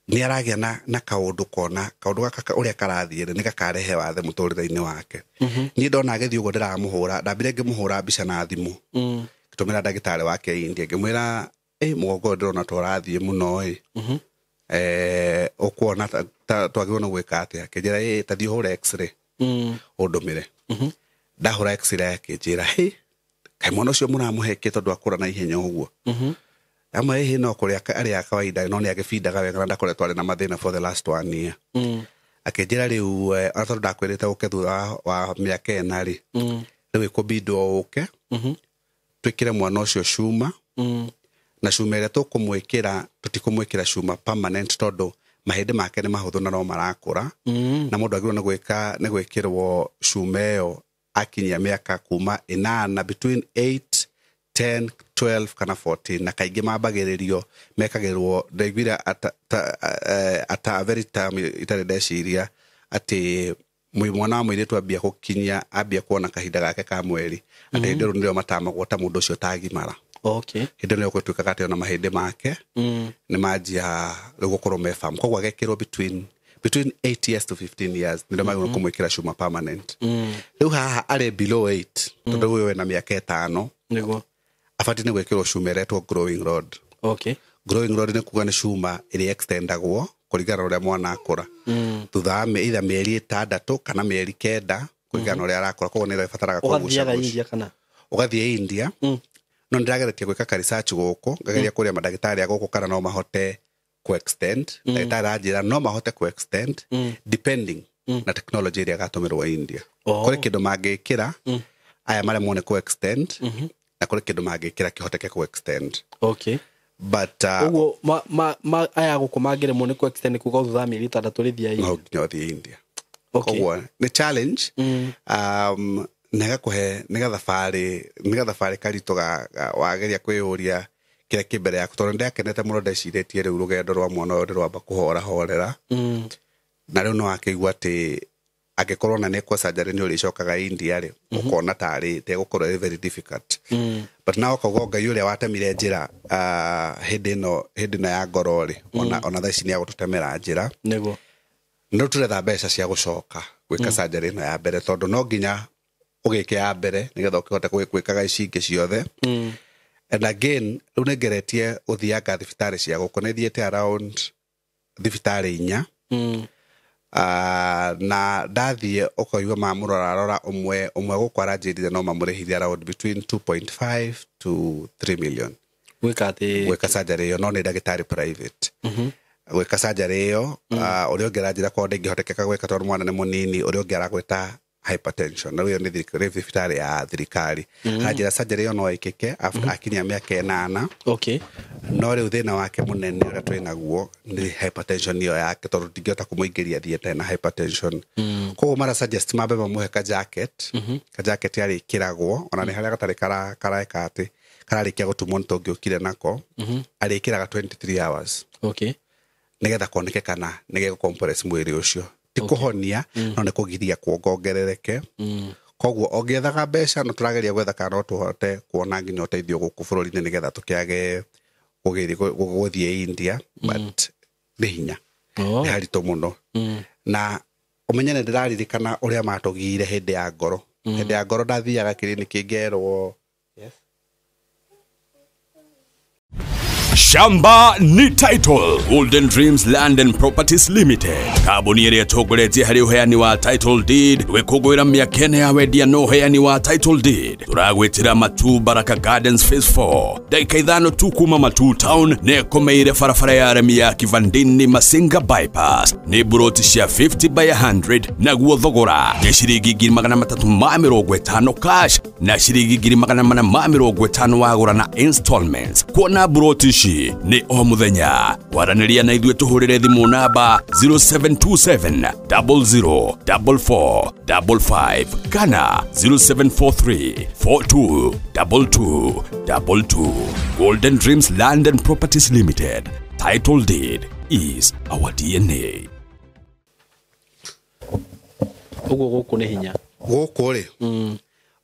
nĩ aragĩa na kaũndũ kona kaũndũ gaka ũrĩa karathiĩ rĩ, nĩ gakarehe wathe mũtũrĩre-inĩ wake. Niĩ ndona agĩthiĩ ũguo ndĩramũhũra, ndambire ngĩmũhũra mbica na thimũ, ngĩtũmĩra ndagĩtarĩ wake India, ngĩmwĩra mũgongo ũyũ ndĩrona ta ũrathiĩ mũno ĩ, ũkuona twagĩrĩirwo nĩ gwĩka atĩa? Akĩnjĩra ta thiĩ ũhũre x-ray ũndũmĩre. Ndahũra x-ray akĩnjĩra hĩ, kaĩ mwana ũcio mũramũhe kĩ tondũ akũra na ihenya ũguo? Amwe hihi no kũrĩa arĩa kawaida, no nĩ agĩbindaga wega na ndakoretwo arĩ na mathĩna for the last 1 year. Akĩnjĩra rĩu ona tondũ ndakwĩrĩte ũke thutha wa mĩaka 4 rĩ, rĩu ĩkũbindwo ũke twĩkĩre mwana ũcio cuma, na cuma ĩrĩa tũkũmwĩkĩra tũtikũmwĩkĩra cuma permanent tondũ mahĩndĩ make nĩ mahũthũ na no marakũra, na mũndũ agĩrĩirwo nĩ gwĩkĩrwo cuma ĩyo akinyia mĩaka kuma 8 between 8 10 12 kana 14, na kaingĩ mambagĩrĩrio mekagĩrwo ndaiguire ata very time itarĩ ndeciria atĩ mwana wa mũirĩtu ambia gũkinyia ambia kuona kahinda gake ka mweri atĩ hĩndĩ ĩyo nĩrĩo matamagwo ta mũndũ ũcio tagimara. Okay. Hĩndĩ ĩyo gwĩtuĩkaga atĩ ona mahĩndĩ make nĩ manjia rĩu gũkorwo me firm, koguo agekĩrwo between 8 years to 15 years nĩrĩo magĩrĩirwo kũmwĩkĩra cuma permanent. Rĩu haha arĩ below 8 tondũ ũyũ wĩna mĩaka 5 nĩguo abatiĩ nĩ gwĩkĩrwo cuma ĩretwo growing rod. Okay. Growing rod nĩ kuga nĩ cuma ĩrĩa extendagwo kũringana na ũrĩa mwana akũra, thutha wa either mĩeri 6 kana mĩeri 9 kũringana na ũrĩa arakũra, koguo nĩ ĩbataraga kũgucia. Ũgathiaga India kana ũgathiĩ India? No ndĩrageretie gwĩka ka research gũkũ, ngageria kũrĩa mandagĩtarĩ a gũkũ kana no mahote ku extend. Ndagĩtarĩ aranjĩra no mahote ku extend depending na technology ĩrĩa ĩgatũmĩrwo India. Kũrĩ kĩndũ mangĩkĩra aya maremwo nĩ ku extend, na kũrĩ kĩndũ mangĩkĩra kĩhoteke ku extend. Okay. But ũguo aya gũkũ mangĩremwo nĩ ku extend kuga thutha wa mĩeri 6 rĩthiĩ India. No nginya ũthiĩ India. Okay. Koguo nĩ challenge. Nĩgakũhe nĩ gathabarĩ karitũ wageria kwĩyũria kĩrĩa kĩ mbere yaku, tondũ nĩndakenete mũno ndecirĩtie rĩu rũgendo rwa mwana ũyũ nĩrwamba kũhorahorera, na rĩu no akĩigua atĩ angĩkorwo na nĩekwo surgery nĩ ũrĩcokaga India rĩ, ũkona tarĩ tegũkorwo ĩrĩ very difficult. But now ũkauga Ngai ũrĩa watemire njĩra hĩndĩ ĩno ya ngoro rĩ, ona thaa ici nĩagũtũtemera njĩra. Nĩguo nĩ tũretha mbeca cia gũcoka gwĩka surgery ĩno ya mbere, tondũ no nginya ũgĩke ya mbere nĩgetha ũkĩhote gwĩkaga ici ingĩ ciothe. And again rĩu nĩngeretie gũthianga thibitarĩ cia gũkũ, nĩthiĩte around thibitarĩ 4, na ndathiĩ ũkaigua mamũrorarora ũmwe gũkũ aranjĩrire no mamũrĩhithie around between 2.5 to 3 million gwĩka surgery ĩyo, no nĩ ndagĩtarĩ private. Gwĩka surgery ĩyo, ũrĩa ũngĩ aranjĩra korwo ndĩngĩhotekeka gwĩka tondũ mwana nĩ mũnini, ũrĩa ũngĩ aragwĩta hypertension, na ĩyo nĩ thibitarĩ ya thirikari. Aranjĩra surgery ĩyo no ĩkĩke akinyia mĩaka 8. Okay. No rĩu thĩna wake mũnene ũrĩa twĩ naguo nĩ hypertension ĩyo yake, tondũ ndingĩhota kũmũingĩria thieta na hypertension. Koguo mara suggest mambe mamũhe ka jacket, ka jacket arĩkĩragwo ona nĩ harĩa gatarĩ karaeka atĩ kararĩkia gũtumwo nĩ tũngĩũkire nako, arĩkĩraga 23 hours. Okay. Nĩgetha koneke kana nĩgegũcompress mwĩrĩ ũcio, ti kũhonia no nĩ kũgiria kuongongerereke. Koguo ũngĩethaga mbeca no tũrageria gwetha kana no tũhote kuona nginya ũteithio gũkũ bũrũri-inĩ nĩgetha tũkĩage gũthiĩ India, but nĩ hinya, nĩ haritũ mũno. Na ũmenye nĩ ndĩraririkana ũrĩa matũgiire hĩndĩ ya ngoro. Hĩndĩ ya ngoro ndathiaga kiriniki ngerwo yes. Shamba ni title. Golden Dreams Land and Properties Limited. Kambuni ĩrĩa ĩtongoretie harĩ ũheani wa title deed, gwĩkũngũĩra mĩaka ĩna ya wendia na ũheani wa title deed. Tũragwĩtĩra Matu Baraka Gardens Phase 4. Ndagĩka 5 tu kuma Matu Town, nĩ ĩkomeire barabara ya remi ya Kivandini Masinga Bypass. Nĩ buroti cia 50 by 100 naguo thogora nĩ ciringi 350 cash na ciringi 450 wagũra na installments. Kuona buroti ici nĩ o mũthenya. Kwaranĩria na ithuĩ tũhũrĩre thimũ namba 0727 00 44 55 kana 0743 42 22 22. Golden Dreams Land and Properties Limited. Title deed is our DNA. Ũguo gũkũ nĩ hinya. Gũkũ rĩ,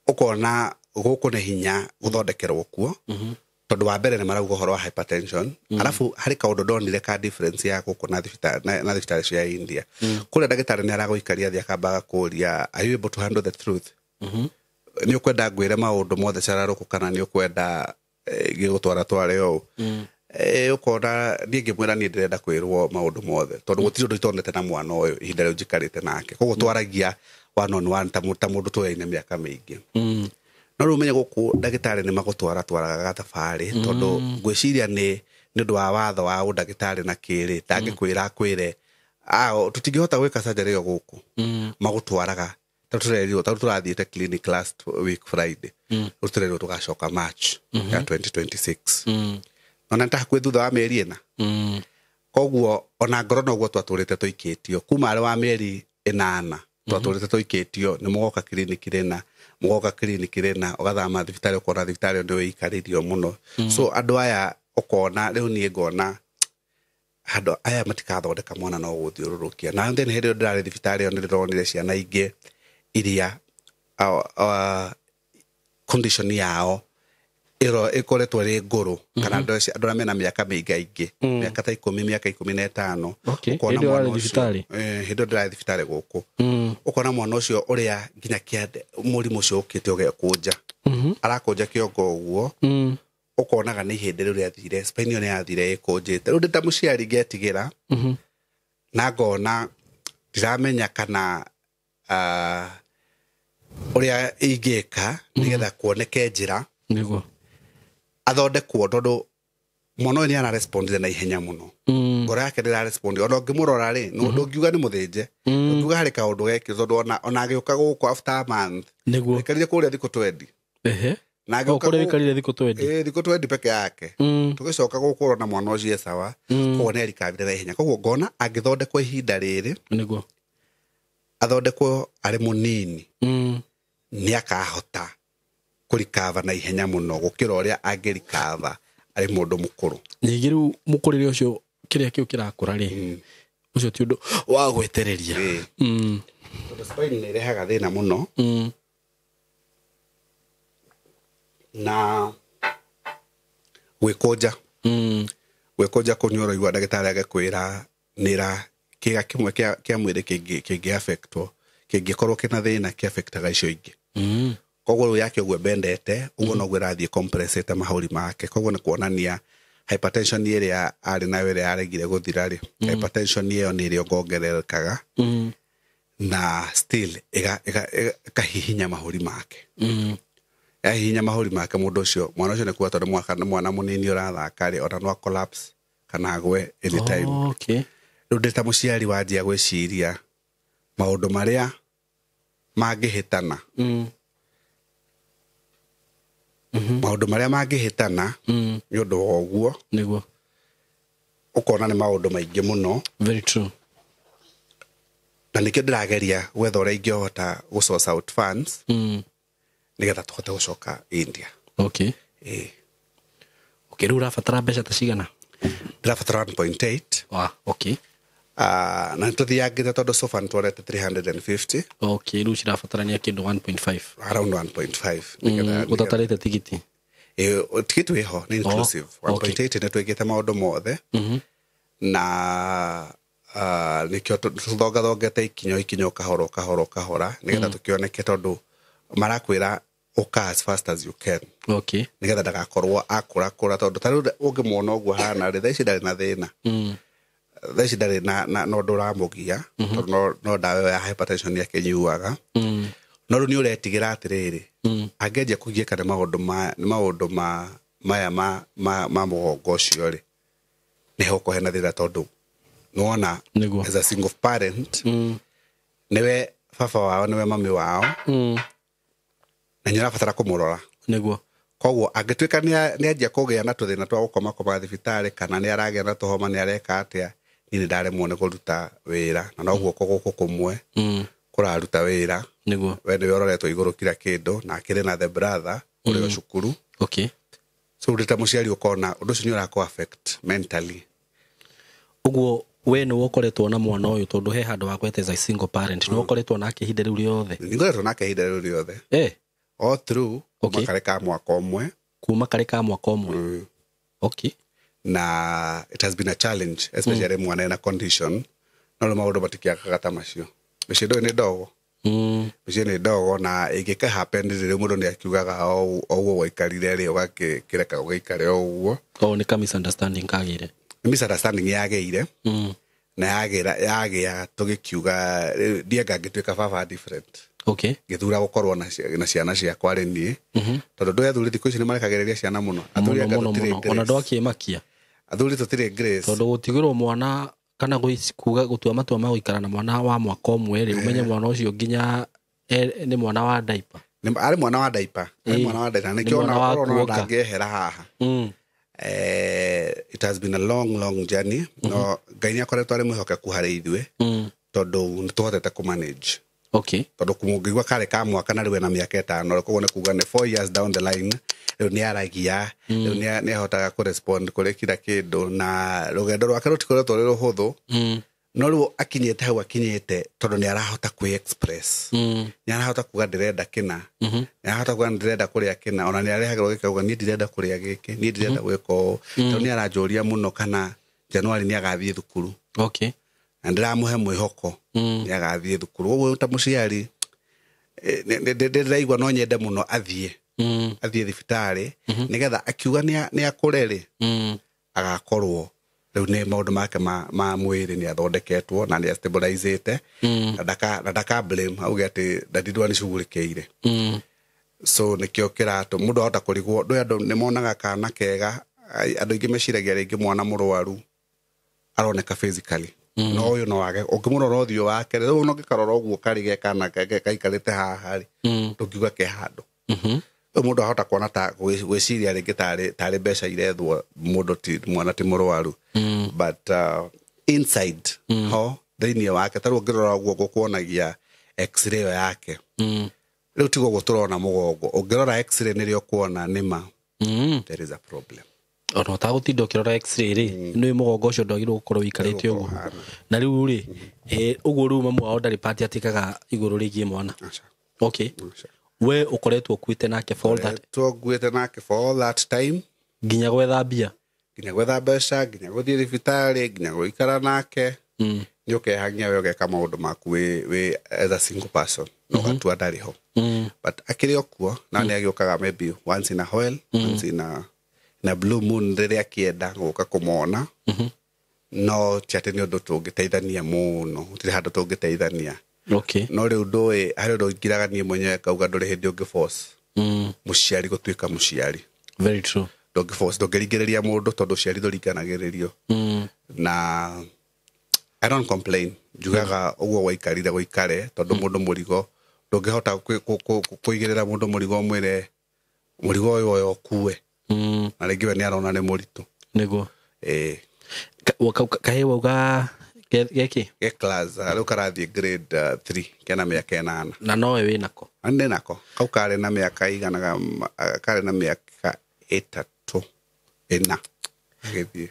ũkona gũkũ nĩ hinya gũthondekerwo kuo, tondũ wa mbere nĩ marauga ũhoro wa hypertension. Arabu harĩ kaũndũ ndonire ka difference ya gũkũ na thibitarĩ cia India. Kũrĩa ndagĩtarĩ nĩ aragũikaria thĩ akamba agakũria, are you able to handle the truth? Nĩ ũkwenda ngwĩre maũndũ mothe cararũkũ kana nĩ ũkwenda gĩgũtwara tware ũũ? Ũkona niĩ ngĩmwĩra niĩ ndĩrenda kwĩrwo maũndũ mothe, tondũ gũtirĩ ũndũ itonete na mwana ũyũ ihinda rĩu njikarĩte nake. Koguo twaragia one on one ta mũndũ tũyaine mĩaka mĩingĩ. No rĩu ũmenye gũkũ ndagĩtarĩ nĩ magũtwara twaraga gathabarĩ, tondũ ngwĩciria nĩ ũndũ wa watho wa ũndagĩtarĩ na kĩrĩ, ndangĩkwĩra akwĩre Tũtingĩhota gwĩka surgery ĩyo gũkũ. Magũtwaraga tondũ tũrerirwo, tondũ tũrathiĩte clinic last week Friday, rĩu tũrerirwo tũgacoka March ya 2026. Ona nĩ ta hakuhĩ thutha wa mĩeri 4. Koguo ona ngoro noguo twatũrĩte tũikĩtio kuma arĩ wa mĩeri 8, twatũrĩte tũikĩtio nĩ mũgoka kiriniki rĩna, mũgoka kiriniki rĩna, ũgathama thibitarĩ, ũkona thibitarĩ nĩ wĩikarĩirio mũno. So andũ aya ũkona rĩu niĩ ngona andũ aya matikathondeka mwana no gũthiũrũrũkia. Na then hĩndĩ ĩyo ndĩrarĩ thibitarĩ ĩyo nĩ ndĩronire ciana ingĩ iria condition yao ĩro ĩkoretwo ĩrĩ ngũrũ, kana andũ acio, andũ arĩa mena mĩaka mĩingaingĩ, mĩaka ta 10, mĩaka 15. Okay. Ũkona Hĩndĩ ĩyo mwana ũrarĩ ũcio- thibitarĩ? Hĩndĩ ĩyo ndĩrarĩ thibitarĩ gũkũ. Ũkona mwana ũcio ũrĩa nginya kĩande mũrimũ ũcio ũkĩte ũgekũnja, arakũnja kĩongo ũguo. Ũkonaga nĩ ihĩndĩ rĩu rĩathire, spine ĩyo nĩ yathire ĩkũnjĩte. Rĩu ndĩ ta mũciari ngetigĩra na ngona ndiramenya kana ũrĩa ingĩka nĩgetha kuoneke njĩra athondekwo, tondũ mwana ũyũ nĩ ararespondire na ihenya mũno. Ngoro yake ndĩrarespondi. Ona ũngĩmũrora rĩ, ndũngiuga nĩ mũthĩnje, ndũngiuga harĩ kaũndũ gekire, tondũ ona agĩũka gũkũ after a month, aikarire kũrĩa thikũ 20. Na O agĩũka kũrĩa wĩikarire thikũ 20? Ĩĩ, thikũ 20 peke yake. Tũgĩcoka gũkũ ũrona mwana ũcio e sawa. Koguo nĩ arikavire na ihenya. Koguo ngona angĩthondekwo ihinda rĩrĩ, athondekwo arĩ mũnini, nĩ akahota kũrikava na ihenya mũno gũkĩra ũrĩa angĩrikava arĩ mũndũ mũkũrũ. Ningĩ rĩu mũkũrĩre ũcio kĩrĩa kĩu kĩrakũra rĩ, ũcio ti ũndũ wa gwetereria. Tondũ spine nĩ ĩrehaga thĩna mũno na gwĩkũnja. Gwĩkũnja kũu nĩ ũraigua ndagĩtarĩ agĩkwĩra nĩra kĩga kĩmwe kĩa mwĩrĩ kĩngĩ affectwo, kĩngĩkorwo kĩna thĩna, kĩ affectaga icio ingĩ. Koguo rĩu yake ũguo bendete ũguo noguo ĩrathiĩ compressĩte mahũri make. Koguo nĩ kuonania hypertension ĩrĩa arĩ nayo, ĩrĩa yaregire gũthira rĩ, hypertension ĩyo nĩ ĩrĩa ongererekaga na still ĩkahihinya mahũri make. Yahihinya mahũri make, mũndũ ũcio, mwana ũcio nĩ kuga tondũ nĩ mwana mũnini ũrathaka rĩ, ona no collapse kana agwe anytime. Rĩu ndĩ ta mũciari wanjia gwĩciria maũndũ marĩa mangĩhĩtana, maũndũ marĩa mangĩhĩtana nĩ ũndũ wa ũguo. Ũkona nĩ maũndũ maingĩ mũno. Very true. Na nĩkĩo ndĩrageria gwetha ũrĩa ingĩhota gũ source out funds nĩgetha tũhote gũcoka India. Ĩĩ. Okay, rĩu ũrabatara mbeca ta cigana? Ndĩrabatara 1.8. Wa, okay. Na nĩtũthiangĩte tondũ so far nĩtwonete 350. Okay, rĩu cirabatarania kĩndũ 1.5. Around 1.5. Ũtatarĩte tigiti? Ĩĩ, tigiti wĩho, nĩ inclusive. 1.8 nĩ twĩkĩte maũndũ mothe na nĩkĩo tũthongathongete ikinya o ikinya, o kahora o kahora o kahora, nĩgetha tũkĩoneke, tondũ marakwĩra ũka as fast as you can nĩgetha ndagakorwo akũrakũra, tondũ ta rĩu ũngĩmuona ũguo hana rĩ, thaa ici ndarĩ na thĩna. Thaa ici ndarĩ na ũndũ ũramũgia, tondũ no ndawa ĩyo ya hypertension nĩ akĩnyuaga. No rĩu nĩ ũretigĩra atĩrĩrĩ, angĩanjia kũgiĩka nĩ maũndũ ma maya ma mũgongo ũcio rĩ, nĩ hegũkorwo hena thĩna, tondũ nĩwona as a single parent, nĩwe baba wao, nĩwe mami wao, na nĩ ũrabatara kũmũrora. Koguo angĩtuĩka nĩ anjia kũgĩa na tũthĩna twa gũkomakoma thibitarĩ, kana nĩ aragĩa na tũhoma, nĩ areka atĩa, niĩ nĩ ndaremwo nĩ kũruta wĩra, na no guoko gũkũ kũmwe kũraruta wĩra. We nĩwe ũroretwo igũrũ kila kĩndũ, na akĩrĩ na the brother ũrĩ o cukuru. So ndĩ ta mũciari ũkona ũndũ ũcio nĩ ũrakũ affect mentally. Ũguo we nĩwe ũkoretwo na mwana ũyũ, tondũ he handũ wakwete as a single parent, nĩwe ũkoretwo nake ihinda rĩu rĩothe? Nĩ ngoretwo nake ihinda rĩu rĩothe. All through kuma karĩ ka mwaka 1. Kuma karĩ ka mwaka 1. Na it has been a challenge, especially mwana ena condition, no rĩu maũndũ matikĩagaga ta macio. Mĩciĩ ndũĩ nĩ ndogo. Mĩciĩ nĩ ndogo, na ĩngĩka happen rĩ, mũndũ nĩ akiugaga o ũguo waikarire rĩ, ũgakĩreka ũgĩikare o ũguo. O nĩ ka misunderstanding kagĩire? Nĩ misunderstanding yagĩire na yagĩa tũgĩkiuga rĩu ndianga ngĩtuĩka baba different. Ngĩthura gũkorwo na ciana ciakwa rĩ niĩ, tondũ ndũĩ athuri thikũ ici nĩ marekagĩrĩria ciana mũno. Athuri Mũno anga mũno tũtirĩ mũno ona grace. ndwakĩmakia. Athuri tũtirĩ grace. Tondũ gũtigĩrwo mwana Kana kuga gũtua matua ma gũikara na mwana wa mwaka ũmwe rĩ, ũmenye mwana ũcio nginya nĩ mwana wa diaper. Arĩ mwana wa diaper, arĩ mwana wa diaper, nĩkĩo ona ndangĩehera haha. It has been a long long journey. No Ngai nĩ akoretwo arĩ mwĩhokeku harĩ ithuĩ, tondũ nĩ tũhotete kũmanage. Okay. Tondũ kũmũngĩigua karĩ ka mwaka na rĩu ena mĩaka 5, koguo nĩ kuga nĩ 4 years down the line, rĩu nĩ aragia, rĩu nĩ ahotaga kũrespond kũrĩ kila kĩndũ, na rũgendo rwake rũtikoretwo rwĩ rũhũthũ. No rĩu akinyĩte hau akinyĩte tondũ nĩ arahota kwĩ-express. Nĩ arahota kuga ndĩrenda kĩna, nĩ arahota kuga ndĩrenda kũrĩa kĩna, ona nĩ arehagĩrwo gĩkĩ auga niĩ ndirenda kũrĩa gĩkĩ, niĩ ndirenda gwĩka ũũ. Tondũ nĩ aranjũria mũno kana January nĩ agathiĩ thukuru. Okay. Na ndĩramũhe mwĩhoko nĩ agathiĩ thukuru. Ũguo ta mũciari ndĩraigua no nyende mũno athiĩ thibitarĩ, nĩgetha akiuga nĩ akũre rĩ, agakorwo rĩu nĩ maũndũ make ma mwĩrĩ nĩ athondeketwo na nĩ astabilizĩte, na ndaka blame auge atĩ ndadirwa nĩ cugurĩkĩire. So nĩkĩo kĩratũ mũndũ ahota kũrigwo, ndũĩ andũ nĩ monaga kana kega, andũ aingĩ meciragia rĩngĩ mwana mũrwaru aroneka physically. No ũyũ no wage, ũngĩmũrora ũthiũ wake rĩu no ũngĩkarora ũguo karĩ ge kana kaikarĩte haha rĩ, ndũngiuga ke handũ. Rĩu mũndũ ahota kuona ta gwĩciria rĩngĩ tarĩ mbeca irethwo, mũndũ ti mwana ti mũrwaru. But inside ho thĩinĩ wake ta rĩu ũngĩrora ũguo gũkuonagia x-ray ĩyo yake. Rĩu tiguo ũguo tũrona mũgongo, ũngĩrora x-ray nĩrĩo ũkuona nĩma there is a problem. Ona ũtagũtinda ũkĩrora x-ray rĩ, nĩ mũgongo ũcio ndwagĩrĩirwo gũkorwo ũikarĩte ũguo. Na rĩu rĩ, ũguo rĩu mamu wao ndarĩ part atĩkaga igũrũ rĩgiĩ mwana. Okay. We ũkoretwo ũkuĩte nake for all that. Nguĩte nake for all that time. Nginya gwetha mbia. Nginya gwetha mbeca, nginya gũthiĩ thibitarĩ, nginya gũikara nake. Nĩ ũkehangia we ũgeka maũndũ maku wĩ as a single person. No ũgatua ndarĩ ho. But akĩrĩ o kuo, na nĩ agĩũkaga maybe once in a while, once in a blue moon rĩrĩa akĩenda gũka kũmona. No ti atĩ nĩ ũndũ tũngĩteithania mũno, gũtirĩ handũ tũngĩteithania. Okay. No rĩu ndũĩ, harĩ ũndũ ingiraga niĩ mwenyewe ngauga ndũrĩ hĩndĩ ũngĩ force mũciari gũtuĩka mũciari. Very true. Ndũngĩ force, ndũngĩringĩrĩria mũndũ tondũ ũciari ndũringanagĩrĩrio. Na I don't complain. Njugaga ũguo waikarire gũikare tondũ mũndũ mũrigo ndũngĩhota kũigĩrĩra mũndũ mũrigo ũmwĩre mũrigo ũyũ oya ũkue. Na rĩngĩ we nĩ arona nĩ mũritũ. Nĩguo. Kahĩ wauga geki? Ge class, rĩu karathiĩ grade 3, kena mĩaka 8. Na nowe wĩ nako? Ndĩ nako. Kau karĩ na mĩaka iganaga, karĩ na mĩaka 3, 4. Agĩthiĩ.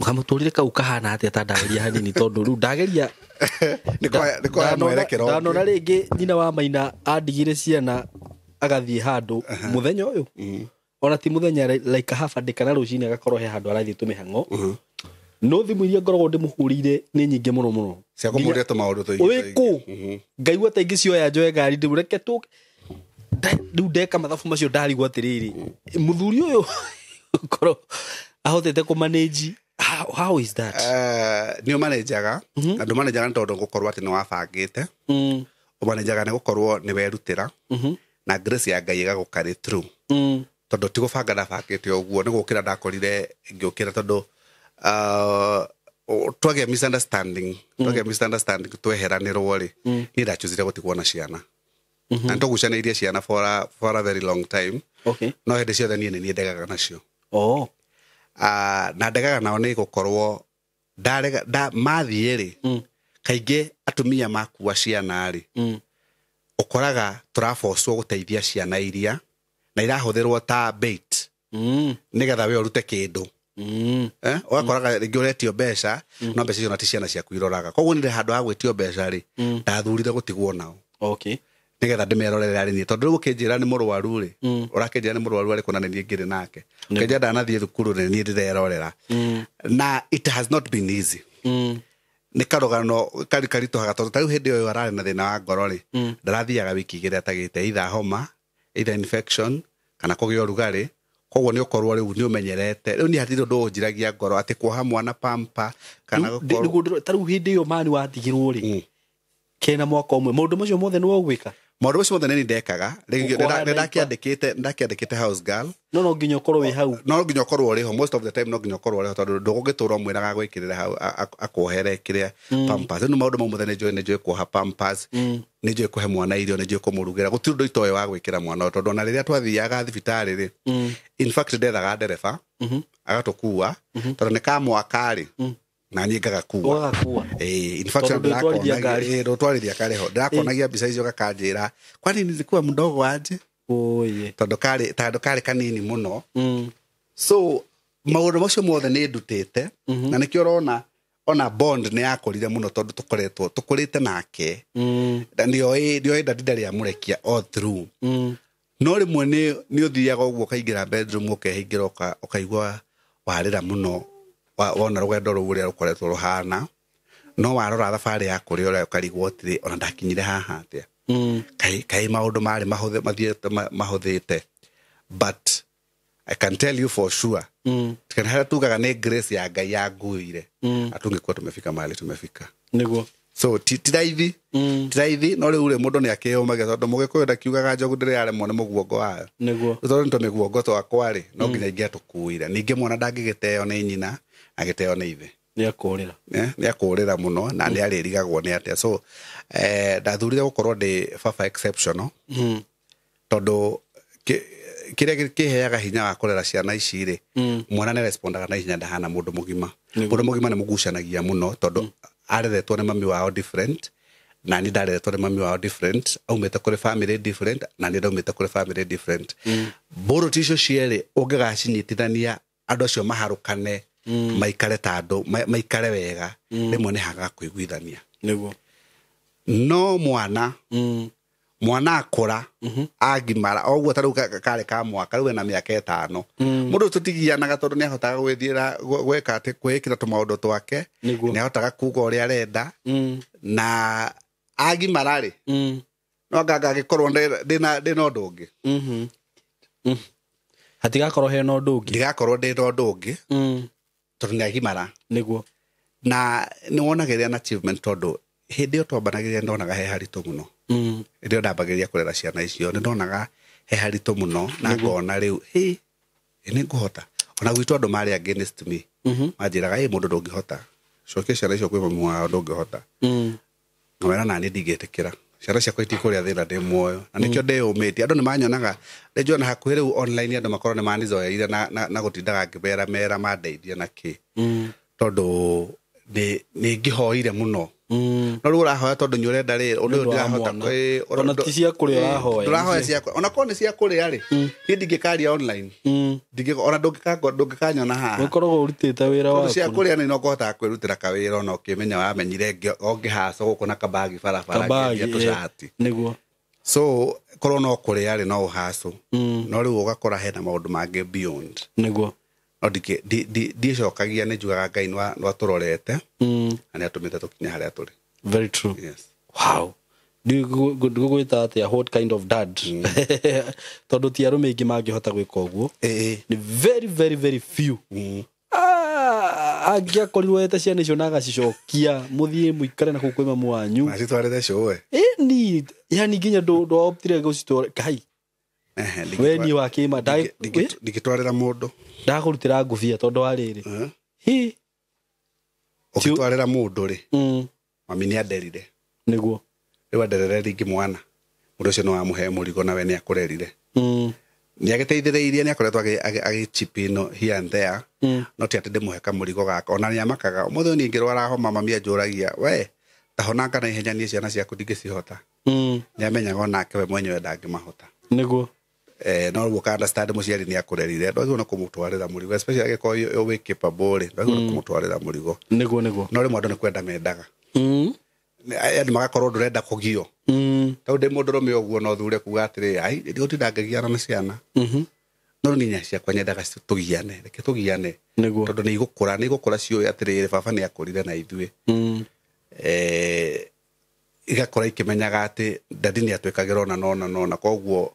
Kamũtũrĩre kau kahana atĩa ta ndageria hanini tondũ rĩu ndageria Nĩ kwa mwerekero ũngĩ. Ndanona rĩngĩ nyina wa Maina andigire ciana agathiĩ handũ mũthenya ũyũ. Ona ti mũthenya, like half a day kana rũcinĩ agakorwo he handũ arathiĩ tũmĩhang'o. No thimũ iria ngoragwo ndĩmũhũrĩire nĩ nyingĩ mũno mũno. Cia kũmũria tũmaũndũ tũingĩ. Wĩ kũ? Ngaigua ta ingĩ cioya njoe ngari ndĩmũreke tũ. Rĩu ndeka mathabu macio ndarigwo atĩrĩrĩ, mũthuri ũyũ korwo ahotete kũmanage. How is that? Nĩ ũmanejaga. Na ndũmanejaga nĩ tondũ gũkorwo atĩ nĩ wabangĩte. Ũmanejaga nĩ gũkorwo nĩ werutĩra. Na grace ya Ngai ĩgagũcarry through. Tondũ ti gũbanga ndabangĩte ũguo, nĩ gũkĩra ndakorire ngĩũkĩra tondũ twagĩa misunderstanding, tweheranĩrwo rĩ, niĩ ndachuzire gũtigwo na ciana. Na nĩtũgucanĩirie ciana for a very long time. Okay. No hĩndĩ ciothe niĩ nĩ niĩ ndegaga nacio. Oh. Na ndegaga nao nĩ gũkorwo mathiĩ rĩ, kaingĩ atumia makua ciana rĩ, ũkoraga tũrabocwo gũteithia ciana iria na irahũthĩrwo ta bait. Nĩgetha we ũrute kĩndũ. Ũgakoraga rĩngĩ ũretio mbeca, no mbeca icio na ti ciana ciaku iroraga. Koguo nĩ handũ ha gwĩtio mbeca rĩ, ndathurire gũtigwo nao. Okay. Nĩgetha ndĩmerorere arĩ niĩ. Tondũ rĩu ũkĩnjĩra nĩ mũrwaru rĩ, ũrakĩnjĩra nĩ mũrwaru arĩ kũna nĩ niĩ ngĩrĩ nake. Ũkĩnjĩra ndanathiĩ thukuru nĩ niĩ ndĩrerorera. Na it has not been easy. Nĩ karũgano karĩ karitũhaga tondũ ta rĩu hĩndĩ ĩyo ararĩ na thĩna wa ngoro rĩ, ndarathiaga wiki igĩrĩ atagĩte either homa, either infection, kana kũgĩa ũrugarĩ. Koguo nĩ ũkorwo rĩu nĩ ũmenyerete. Rĩu niĩ hatirĩ ũndũ ũnjiragia ngoro atĩ kuoha mwana pamper kana gũkorwo Ta rĩu hĩndĩ ĩyo mani watigirwo rĩ, kena mwaka ũmwe, maũndũ macio mothe nĩ wogwĩka? Maũndũ macio mothe nĩ niĩ ndekaga. Rĩngĩ Gũkuoha diaper. nĩndakĩandĩkĩte house girl. No nginya ũkorwo wĩ hau. No nginya ũkorwo ũrĩ ho most of the time, no nginya ũkorwo ũrĩ ho tondũ ndũgũgĩtũra ũmwĩraga gwĩkĩrĩra hau akuohere kĩrĩa pampers. Rĩu maũndũ mau mothe nĩ njũĩ kuoha pampers, nĩ njũĩ kũhe mwana irio, nĩ njũĩ kũmũrugĩra. Gũtirĩ ũndũ itoĩ wa gwĩkĩra mwana ũyũ, tondũ ona rĩrĩa twathiaga thibitarĩ rĩ, in fact ndethaga ndereba agatũkua, tondũ nĩ ka mwaka rĩ, na niĩ ngagakua. Ũgagakua. Eh, in fact Tondũ ndũtwarithia ngari. Ndũtwarithia kari ho, ndĩrakonagia mbica icio gakanjĩra, kwani nilikuwa mdogo aje? Oye. Tondũ karĩ kanini mũno. So maũndũ macio mothe nĩ ndutĩte, na nĩkĩo ũrona ona bond nĩ yakũrire mũno, tondũ tũkoretwo tũkũrĩte nake. Na nĩoĩ ndadi ndarĩ amũrekia all through. No rĩmwe nĩ ũthiaga ũguo ũkaingĩra bedroom, ũkehingĩra, ũkaigua warĩra mũno wona rũgendo rũu ũrĩa rũkoretwo rũhana, no warora thabarĩ ya kũrĩa ũrĩa ũkarigwo atĩrĩ, ona ndakinyire haha atĩa? Kaĩ maũndũ marĩ mathiĩte mahũthĩte? But I can tell you for sure, kana harĩa tugaga nĩ grace ya Ngai yanguire, atungĩkuwa tumefika mahali tumefika. Nĩguo. So ti raithi. Ti raithi, no rĩu rĩ, mũndũ nĩ akĩyũmagia, tondũ mũgĩkũyũ ndakiugaga njogu ndĩrĩ yaremwo nĩ mũguongo wayo. Nĩguo. Tondũ nĩ tũmĩguongo twakwa rĩ, no nginya ingĩatũkuire. Ningĩ mwana ndangĩgĩteo nĩ nyina, agĩteo nĩ ithe. Nĩ akũrĩra. Nĩ akũrĩra mũno na nĩ arĩrigagwo nĩ atĩa. So ndathurire gũkorwo ndĩ baba exceptional, tondũ kĩrĩa kĩheaga hinya wa kũrera ciana ici rĩ, mwana nĩ respondaga na ihenya, ndahana mũndũ mũgima. Mũndũ mũgima nĩ mũgucanagia mũno, tondũ areretwo nĩ mami wao different, na niĩ ndareretwo nĩ mami wao different, aumĩte kũrĩ family different, na niĩ ndaumĩte kũrĩ family different. Mbũrũti icio cierĩ ũngĩgacinyitithania, andũ acio maharũkane, maikare ta andũ, maikare wega, rĩmwe nĩ hagaga kũiguithania. Nĩguo. No mwana, mwana akũra, agimara o ũguo, ta rĩu karĩ ka mwaka, rĩu ena mĩaka 5, mũndũ tũtigianaga, tondũ nĩ ahotaga gwĩthiĩra, gwĩka atĩ kwĩĩkĩra tũmaũndũ twake. Nĩguo. Nĩ ahotaga kuga ũrĩa arenda. Na agimara rĩ, no anga angĩkorwo ndĩna ũndũ ũngĩ. Hatigakorwo hena ũndũ ũngĩ. Ndigakorwo ndĩna ũndũ ũngĩ, tondũ nĩ agimara. Nĩguo. Na nĩ wonagĩrĩra na achievement, tondũ hĩndĩ ĩyo twambanagĩrĩria ndonaga he haritũ mũno. Hĩndĩ ĩyo ndambagĩrĩria kũrera ciana icio nĩ ndonaga he haritũ mũno, na ngona rĩu hĩ nĩ ngũhota. Ona gwitũ andũ marĩ against me. Manjĩraga, ĩ mũndũ ndũngĩhota, cokia ciana icio kwĩ mami wao, ndũngĩhota. Ngamera nani ndingĩtĩkĩra ciana ciakwa itikũrĩa thĩna ndĩ muoyo, na nĩkĩo ndĩyũmĩtie. Andũ nĩ manyonaga rĩngĩ ona hakuhĩ rĩu online, andũ makorwo nĩ manizoeire na gũtindaga ngĩmera mera mandeithie na kĩ, tondũ nĩ ngĩhoire mũno. No rĩu ũrahoya tondũ nĩ ũrenda rĩ ũndũ ũyũ Nĩ ũndũ wa ndirahota. mwana. Ona ti cia kũrĩa ũrahoya, Ndũrahoya nĩ cia kũrĩa, ona korwo nĩ cia kũrĩa rĩ, niĩ ndingĩkaria online. Ona ndũngĩkanyona haha. Ũkoragwo ũrutĩte wĩra Tondũ cia waku. kũrĩa nĩ no kũhotaga kwĩrutĩra kawĩra, ona ũkĩmenya wamenyire o ngĩhaca gũkũ na kabagi barabara Kabagi, ngĩendia tũcati. Nĩguo. So korwo no kũrĩa rĩ, no ũhacũ, no rĩu ũgakora hena maũndũ mangĩ beyond. Nĩguo. No ndiĩcokagia, nĩ njugaga Ngai nĩ atũrorete na nĩ atũmĩte tũkinye harĩa tũrĩ. Very true. Yes. Wow, ndigũgwĩta atĩa, what kind of dad? Tondũ ti arũme aingĩ mangĩhota gwĩka ũguo. Nĩ very very very few. Ah, angĩakorirwo ete ciana icio na agacicokia mũthiĩ mũikare na kũu kwĩ mamu wanyu. Acitwarĩte cũwe. Ĩni yani nginya ndũoptire gũcitwara kai we niĩ wa kĩma Ndingĩtwarĩra mũndũ. Ndakũrutĩra ngũbia tondũ wa rĩrĩ hi. Ũngĩtwarĩra mũndũ rĩ, mami nĩ anderire. Nĩguo. Rĩu anderere rĩngĩ mwana, mũndũ ũcio nĩ wamũhe mũrigo na we nĩ akũrerire. Nĩ agĩteithĩrĩirie, nĩ akoretwo agĩ chip in here and there. No ti atĩ ndĩmũhe kamũrigo gaka, ona nĩ amakaga. Ũmũthĩ ũyũ niĩ ngĩrwara homa, mami anjũragia, we tahonanga na ihenya, niĩ ciana ciaku ndingĩcihota. Nĩ amenyaga onake we mwenyewe ndangĩmahota. Nĩguo. No rĩu ũka understand mũciari nĩ akũrerire, ndwagĩrĩirwo nĩ kũmũtwarĩra mũrigo, especially angĩkorwo wĩ capable rĩ, ndwagĩrĩirwo nĩ kũmũtwarĩra mũrigo. Nĩguo nĩguo. No rĩmwe andũ nĩ kwenda mendaga. Andũ magakorwo ndũrenda kũgio. Tondũ ndĩ mũndũrũme ũguo, no thure kuga atĩrĩ, ai ndigũtinda ngĩgiana na ciana. No rĩu niĩ ciakwa nyendaga tũgiane, reke tũgiane. Nĩguo. Tondũ nĩ igũkũra ciũĩ atĩrĩrĩ, baba nĩ akũrire na ithuĩ. Igakũra ikĩmenyaga atĩ dadi nĩ atwĩkagĩra ona nona nona, koguo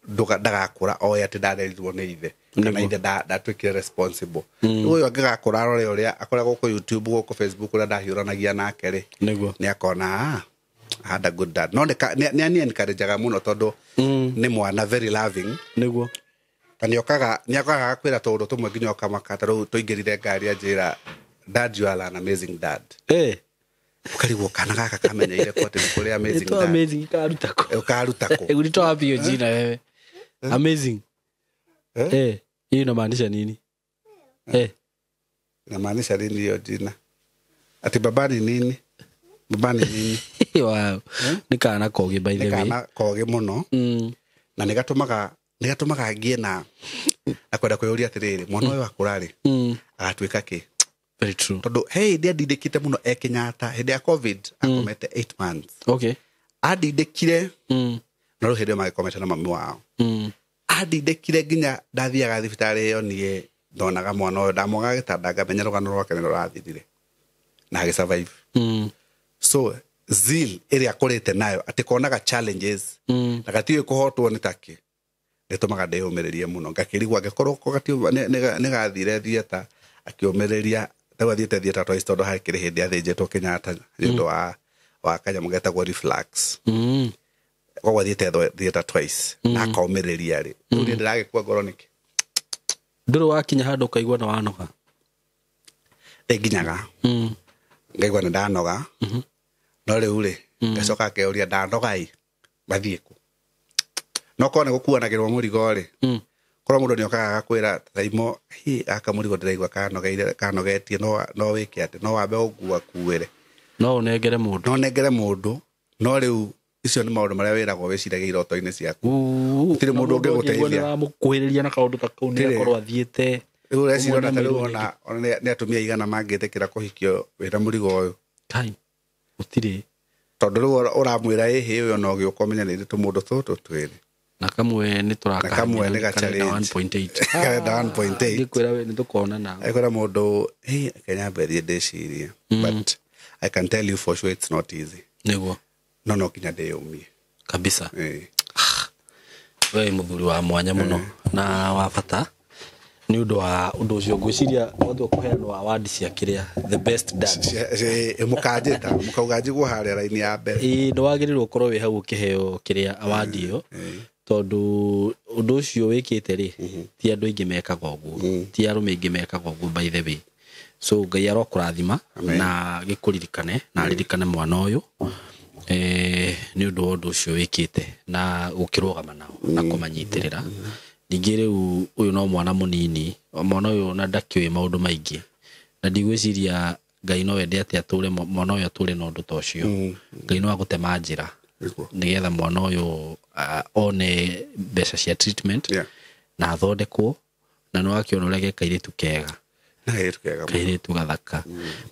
ndagakũra oe atĩ ndarerirwo nĩ ithe kana ithe ndatuĩkire responsible. Rĩu ũyũ angĩgakũra arore ũrĩa akora gũkũ YouTube, gũkũ Facebook, ũrĩa ndahiũranagia nake rĩ, Nĩguo. nĩ akona, "Ah, I had a good dad. No nĩ ani encourageaga mũno tondũ nĩ mwana very loving. Nĩguo. Na nĩokaga agakwĩra tũũndũ tũmwe nginya ũkamaka. Ta rĩu tũingĩrire ngari anjĩra, "Dad, you are an amazing dad." Ũkarigwo kana gaka kamenyeire kũ atĩ nĩ kũrĩ amazing Ĩtwa dad. Amazing karuta kũ? Ũkaruta kũ? Ulitoa wapi hiyo jina wewe? Amazing. Eh? Hiyo inamaanisha nini? Inamaanisha nini hiyo jina? Ati baba ni nini? Baba ni nini? Wow. Nĩ kana kogi by Nĩ the way. kana kogi mũno. Na nĩ gatũmaga ngĩe na kwenda kwĩyũria atĩrĩrĩ, mwana ũyũ akũra rĩ, agatuĩka kĩ? Very true. Tondũ he hĩndĩ andindĩkĩte mũno e Kenyatta, hĩndĩ ya COVID akomete 8 months. Okay. Andindĩkire, na rĩu hĩndĩ ĩyo magĩkomete na mami wao. Andindĩkire nginya ndathiaga thibitarĩ ĩyo niĩ ndonaga mwana ũyũ, ndamwonaga gĩtanda ngamenya rũgano rwake nĩ rũrathirire na agĩ survive. So zeal ĩrĩa akũrĩte nayo atĩ konaga challenges na gatiũĩ kũhotwo nĩ takĩ, nĩtũmaga ndĩyũmĩrĩrie mũno. Ngakĩrigwo angĩkorwo ko nĩ gathire theatre akĩũmĩrĩria, rĩu athiĩte theatre twice tondũ hakĩrĩ hĩndĩ athĩnjĩtwo Kenyatta nĩ ũndũ wa kanyamũ getagwo reflux. Koguo athiĩte theatre twice na akomĩrĩria rĩ, rĩu niĩ ndĩragĩkua ngoro nĩkĩ? Ndũrĩ wakinya handũ ũkaigua nĩ wanoga? Nĩ nginyaga ngaigua nĩ ndanoga, no rĩu rĩ ngacoka ngeyũria ndanoga ĩ mathiĩ kũ? No korwo nĩ gũkuanagĩrwo mũrigo rĩ, korwo mũndũ nĩokaga agakwĩra thaimo, hi gaka mũrigo ndĩraigua kanogetie, no wĩke atĩ no wambe ũngua kuĩre, no ũnengere mũndũ, no nengere mũndũ. No rĩu icio nĩ maũndũ marĩa wĩragwo wĩciragia iroto-inĩ ciaku. Gũtirĩ mũndũ ũngĩgũteithia. Nĩwamũkuhĩrĩria na kaũndũ ta kau nĩakorwo athiĩte. Rĩu ũreciria ona ta rĩu ona nĩ atumia aigana mangĩtĩkĩra kũhikio wĩna mũrigo ũyũ? Kai, gũtirĩ. Tondũ rĩu ũramwĩra ĩhĩ ũyũ no ũgĩũka ũmenye nĩ ithuĩ tũmũndũ tũtũ twĩrĩ. Na kamwe nĩ Na kamwe nĩ ga challenge. 1.8. Karenda 1.8. Ngĩkwĩra we nĩ tũkonana. Agĩkwĩra mũndũ, hey, Kenya mbethie ndĩcirie. But I can tell you for sure it's not easy. Nĩguo. No no nginya ndĩyũmie. Kabisa. We mũthuri wa mwanya mũno na wa bata nĩ ũndũ wa ũndũ ũcio. Ngwĩciria watua kũheanwo award cia kĩrĩa the best dad. Mũkanjĩta mũkauga njiguo harĩa raini ya mbere. Ĩĩ, nĩ wagĩrĩirwo ũkorwo wĩ hau ũkĩheo kĩrĩa award ĩyo, tondũ ũndũ ũcio wĩkĩte rĩ, ti andũ aingĩ mekaga ũguo, ti arũme aingĩ mekaga ũguo by the way. So Ngai arokũrathima na gĩkũririkane na aririkane mwana ũyũ nĩ ũndũ wa ũndũ ũcio wĩkĩte na gũkĩrũgama nao na kũmanyitĩrĩra. Ningĩ rĩu ũyũ no mwana mũnini, mwana ũyũ na ndakĩũĩ maũndũ maingĩ, na ndigwĩciria Ngai no ende atĩ atũre mwana ũyũ atũre na ũndũ ta ũcio. Ngai no agũtema njĩra nĩgetha mwana ũyũ one mbeca cia treatment na athondekwo, na no akĩona ũrĩa ge kairĩtu kega. Na kairĩtu kega. Kairĩtu gathaka.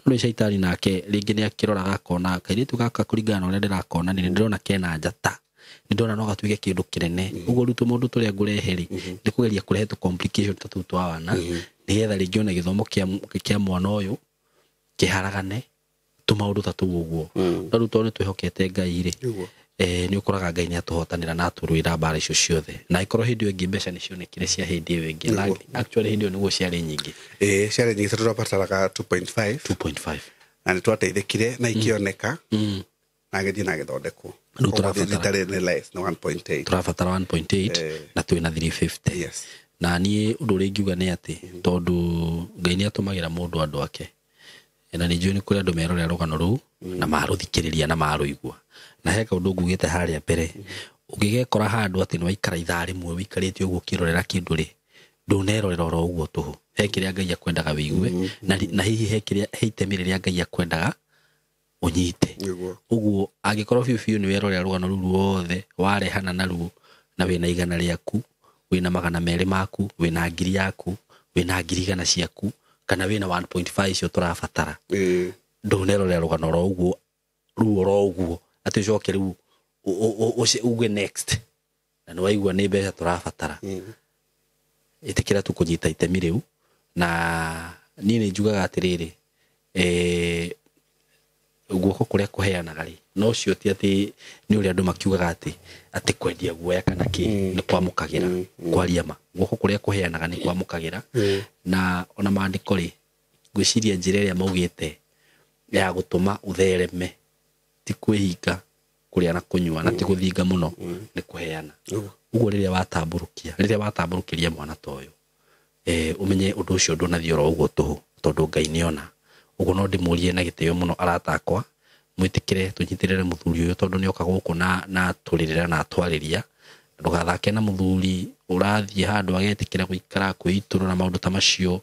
No rĩu caitani nake rĩngĩ nĩ akĩroraga akona kairĩtu gaka kũringana na ũrĩa ndĩrakona nĩ ndĩrona kena njata, nĩ ndĩrona no gatuĩke kĩndũ kĩnene. Ũguo rĩu tũmaũndũ tũrĩa ngũrehe rĩ, nĩ kũgeria kũrehe tũ complication ta tũu twa wana, nĩgetha rĩngĩ ona gĩthomo kĩa mwana ũyũ kĩharagane, tũmaũndũ ta tũu ũguo. No rĩu tondũ nĩ twĩhokete Ngai rĩ, nĩ ũkoraga Ngai nĩ atũhotanĩra na atũrũĩra mbara icio ciothe. Na ĩkorwo hĩndĩ ĩyo ĩngĩ mbeca nĩ cionekire cia hĩndĩ ĩyo ĩngĩ. Na actually hĩndĩ ĩyo nĩguo ciarĩ nyingĩ. Ĩĩ, ciarĩ nyingĩ tondũ twabataraga 2.5. 2.5. Na nĩ twateithĩkire na ikĩoneka. Na agĩthiĩ na agĩthondekwo. Rĩu Koguo tũrabatara. thibitarĩ nĩ less, nĩ 1.8. Tũrabatara 1.8 na twĩna 350. Yes. Na niĩ ũndũ ũrĩa ingiuga nĩ atĩ tondũ Ngai nĩ atũmagĩra mũndũ andũ ake. Na nĩ njũĩ nĩ kũrĩ andũ merorera rũgano rũu na marũthikĩrĩria na marũigua. Na he kaũndũ ngugĩte harĩa mbere, ũngĩgekora handũ atĩ nĩ waikara ithaa rĩmwe ũikarĩte ũguo ũkĩrorera kĩndũ rĩ, ndũnerorera oro ũguo tũhũ. He kĩrĩa Ngai akwendaga wĩigue, na hihi he kĩrĩa, he itemi rĩrĩa Ngai akwendaga ũnyite. Ũguo angĩkorwo biũ biũ nĩ werorera rũgano rũu ruothe warehana naruo, na wĩna igana rĩaku, wĩna 200 maku, wĩna 1000 yaku, wĩna 100,000 ciaku, kana wĩna 1.5 icio tũrabatara. Ndũnerorera rũgano oro ũguo, rũu oro ũguo, atĩ ũcoke rĩu uge next. Na nĩ waigua nĩ mbeca tũrabatara. Ĩtĩkĩra tu kũnyita itemi rĩu. Na niĩ nĩ njugaga atĩrĩrĩ, guoko kũrĩa kũheanaga rĩ, no ũcio ti atĩ nĩ ũrĩa andũ makiugaga atĩ kwendia guoya kana kĩ, nĩ kwamũkagĩra, kwaria ma. Guoko kũrĩa kũheanaga nĩ kwamũkagĩra. Na ona maandĩko rĩ, ngwĩciria njĩra ĩrĩa maugĩte ya gũtũma ũthereme ti kwĩhinga kũrĩa na kũnyua na ti gũthinga mũno nĩ kũheana. Ũguo rĩrĩa watambũrũkia, rĩrĩa watambũrũkĩria mwana ta ũyũ, ũmenye ũndũ ũcio ndũnathiĩ oro ũguo tũhũ, tondũ Ngai nĩona. Ũguo no ndĩmũrie na gĩtĩo mũno arata akwa, mwĩtĩkĩre tũnyitĩrĩre mũthuri ũyũ, tondũ nĩoka gũkũ na atũrĩrĩra na atwarĩria. Ndũgathake na mũthuri ũrathiĩ handũ agetĩkĩra gũikara kwĩitũrũra maũndũ ta macio,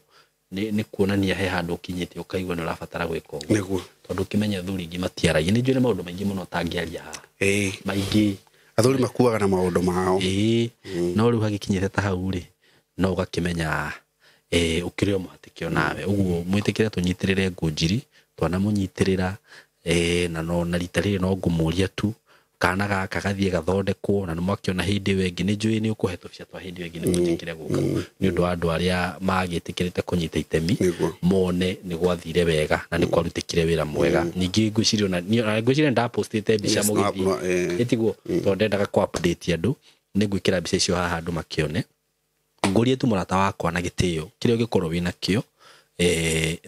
nĩ kuonania he handũ ũkinyĩte ũkaigua nĩ ũrabatara gwĩka ũguo. Nĩguo. Tondũ ũkĩmenya athuri aingĩ matiaragia. Nĩ njũĩ nĩ maũndũ maingĩ mũno ũtangĩaria haha. Maingĩ. Athuri makuaga na maũndũ mao. No rĩu hagĩkinyĩte ta hau rĩ, no ũgakĩmenya ũkĩrĩ o mũhatĩkio nawe. Ũguo mwĩtĩkĩre tũnyitĩrĩre Ngũnjiri, twanamũnyitĩrĩra, na no na rita rĩrĩ no ngũmũria tu kana gaka gathiĩ gathondekwo, na nĩmwakĩona hĩndĩ ĩyo ĩngĩ nĩ njũĩ nĩ ũkũhe tũbica twa hĩndĩ ĩyo ĩngĩ nĩguo njĩkĩre gũka, nĩ ũndũ wa andũ arĩa magĩtĩkĩrĩte kũnyita itemi mone nĩ gwathire wega na nĩ kwarutĩkire wĩra mwega. Ningĩ ngwĩciria ona ngwĩciria nĩndapostĩte mbica mũgĩthiĩ, ĩtiguo, tondũ ndendaga kũ update andũ, nĩ ngwĩkĩra mbica icio haha andũ makĩone. Ngũrie tu mũrata wakwa na gĩtĩo kĩrĩa ũngĩkorwo wĩna kĩo,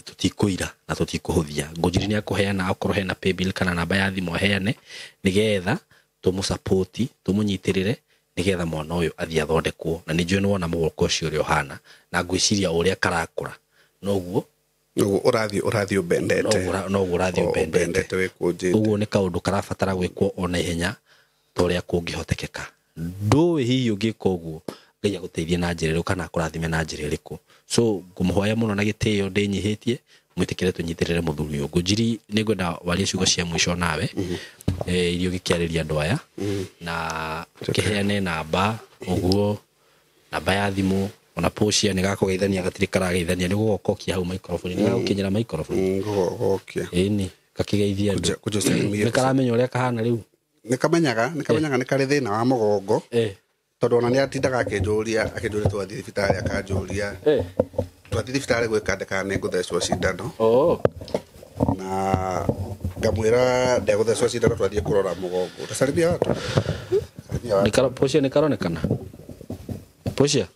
tũtikũira na tũtikũhũthia. Ngũnjiri nĩ akũheana okorwo hena paybill kana namba ya thimũ aheane, nĩgetha tũmũsapoti, tũmũnyitĩrĩre, nĩgetha mwana ũyũ athiĩ athondekwo. Na nĩ njũĩ nĩwona mũgongo ũcio ũrĩa ũhana, na ngwĩciria ũrĩa karakũra noguo ũrathiĩ ũbendete. Noguo ũrathiĩ ũbendete. Wĩkũnjĩte. Ũguo nĩ kaũndũ karabatara gwĩkwo ona ihenya ta ũrĩa kũngĩhotekeka. Ndũĩ hihi ũngĩka ũguo Ngai agũteithie na njĩra ĩrĩkũ kana akũrathime na njĩra ĩrĩkũ. So ngũmũhoya mũno na gĩtĩo ndĩnyihĩtie, mwĩtĩkĩre tũnyitĩrĩre mũthuri ũyũ. Ngũnjiri, nĩngwenda warie ciugo cia mũico nawe, iria ũgĩkĩarĩria andũ aya, na ũkĩheane namba ũguo, namba ya thimũ, ona Portia nĩ gakũgeithania, gatirĩ karageithania, nĩ gũgokokia hau microphone, nĩ gagũkinyĩra microphone. Ngũgokokia. Ĩni, gakĩgeithia andũ. Nĩ karamenya ũrĩa kahana rĩu? Nĩ kamenyaga, nĩ karĩ thĩna wa mũgongo. Tondũ ona nĩ atindaga akĩnjũria twathiĩ thibitarĩ, akanjũria. Twathiĩ thibitarĩ gwĩka ndeka nĩ ngũthecwo cindano. Na ngamwĩra ndegũthecwo cindano, twathiĩ kũrora mũgongo. Tacaribia watu. Portia nĩ karonekana? Portia,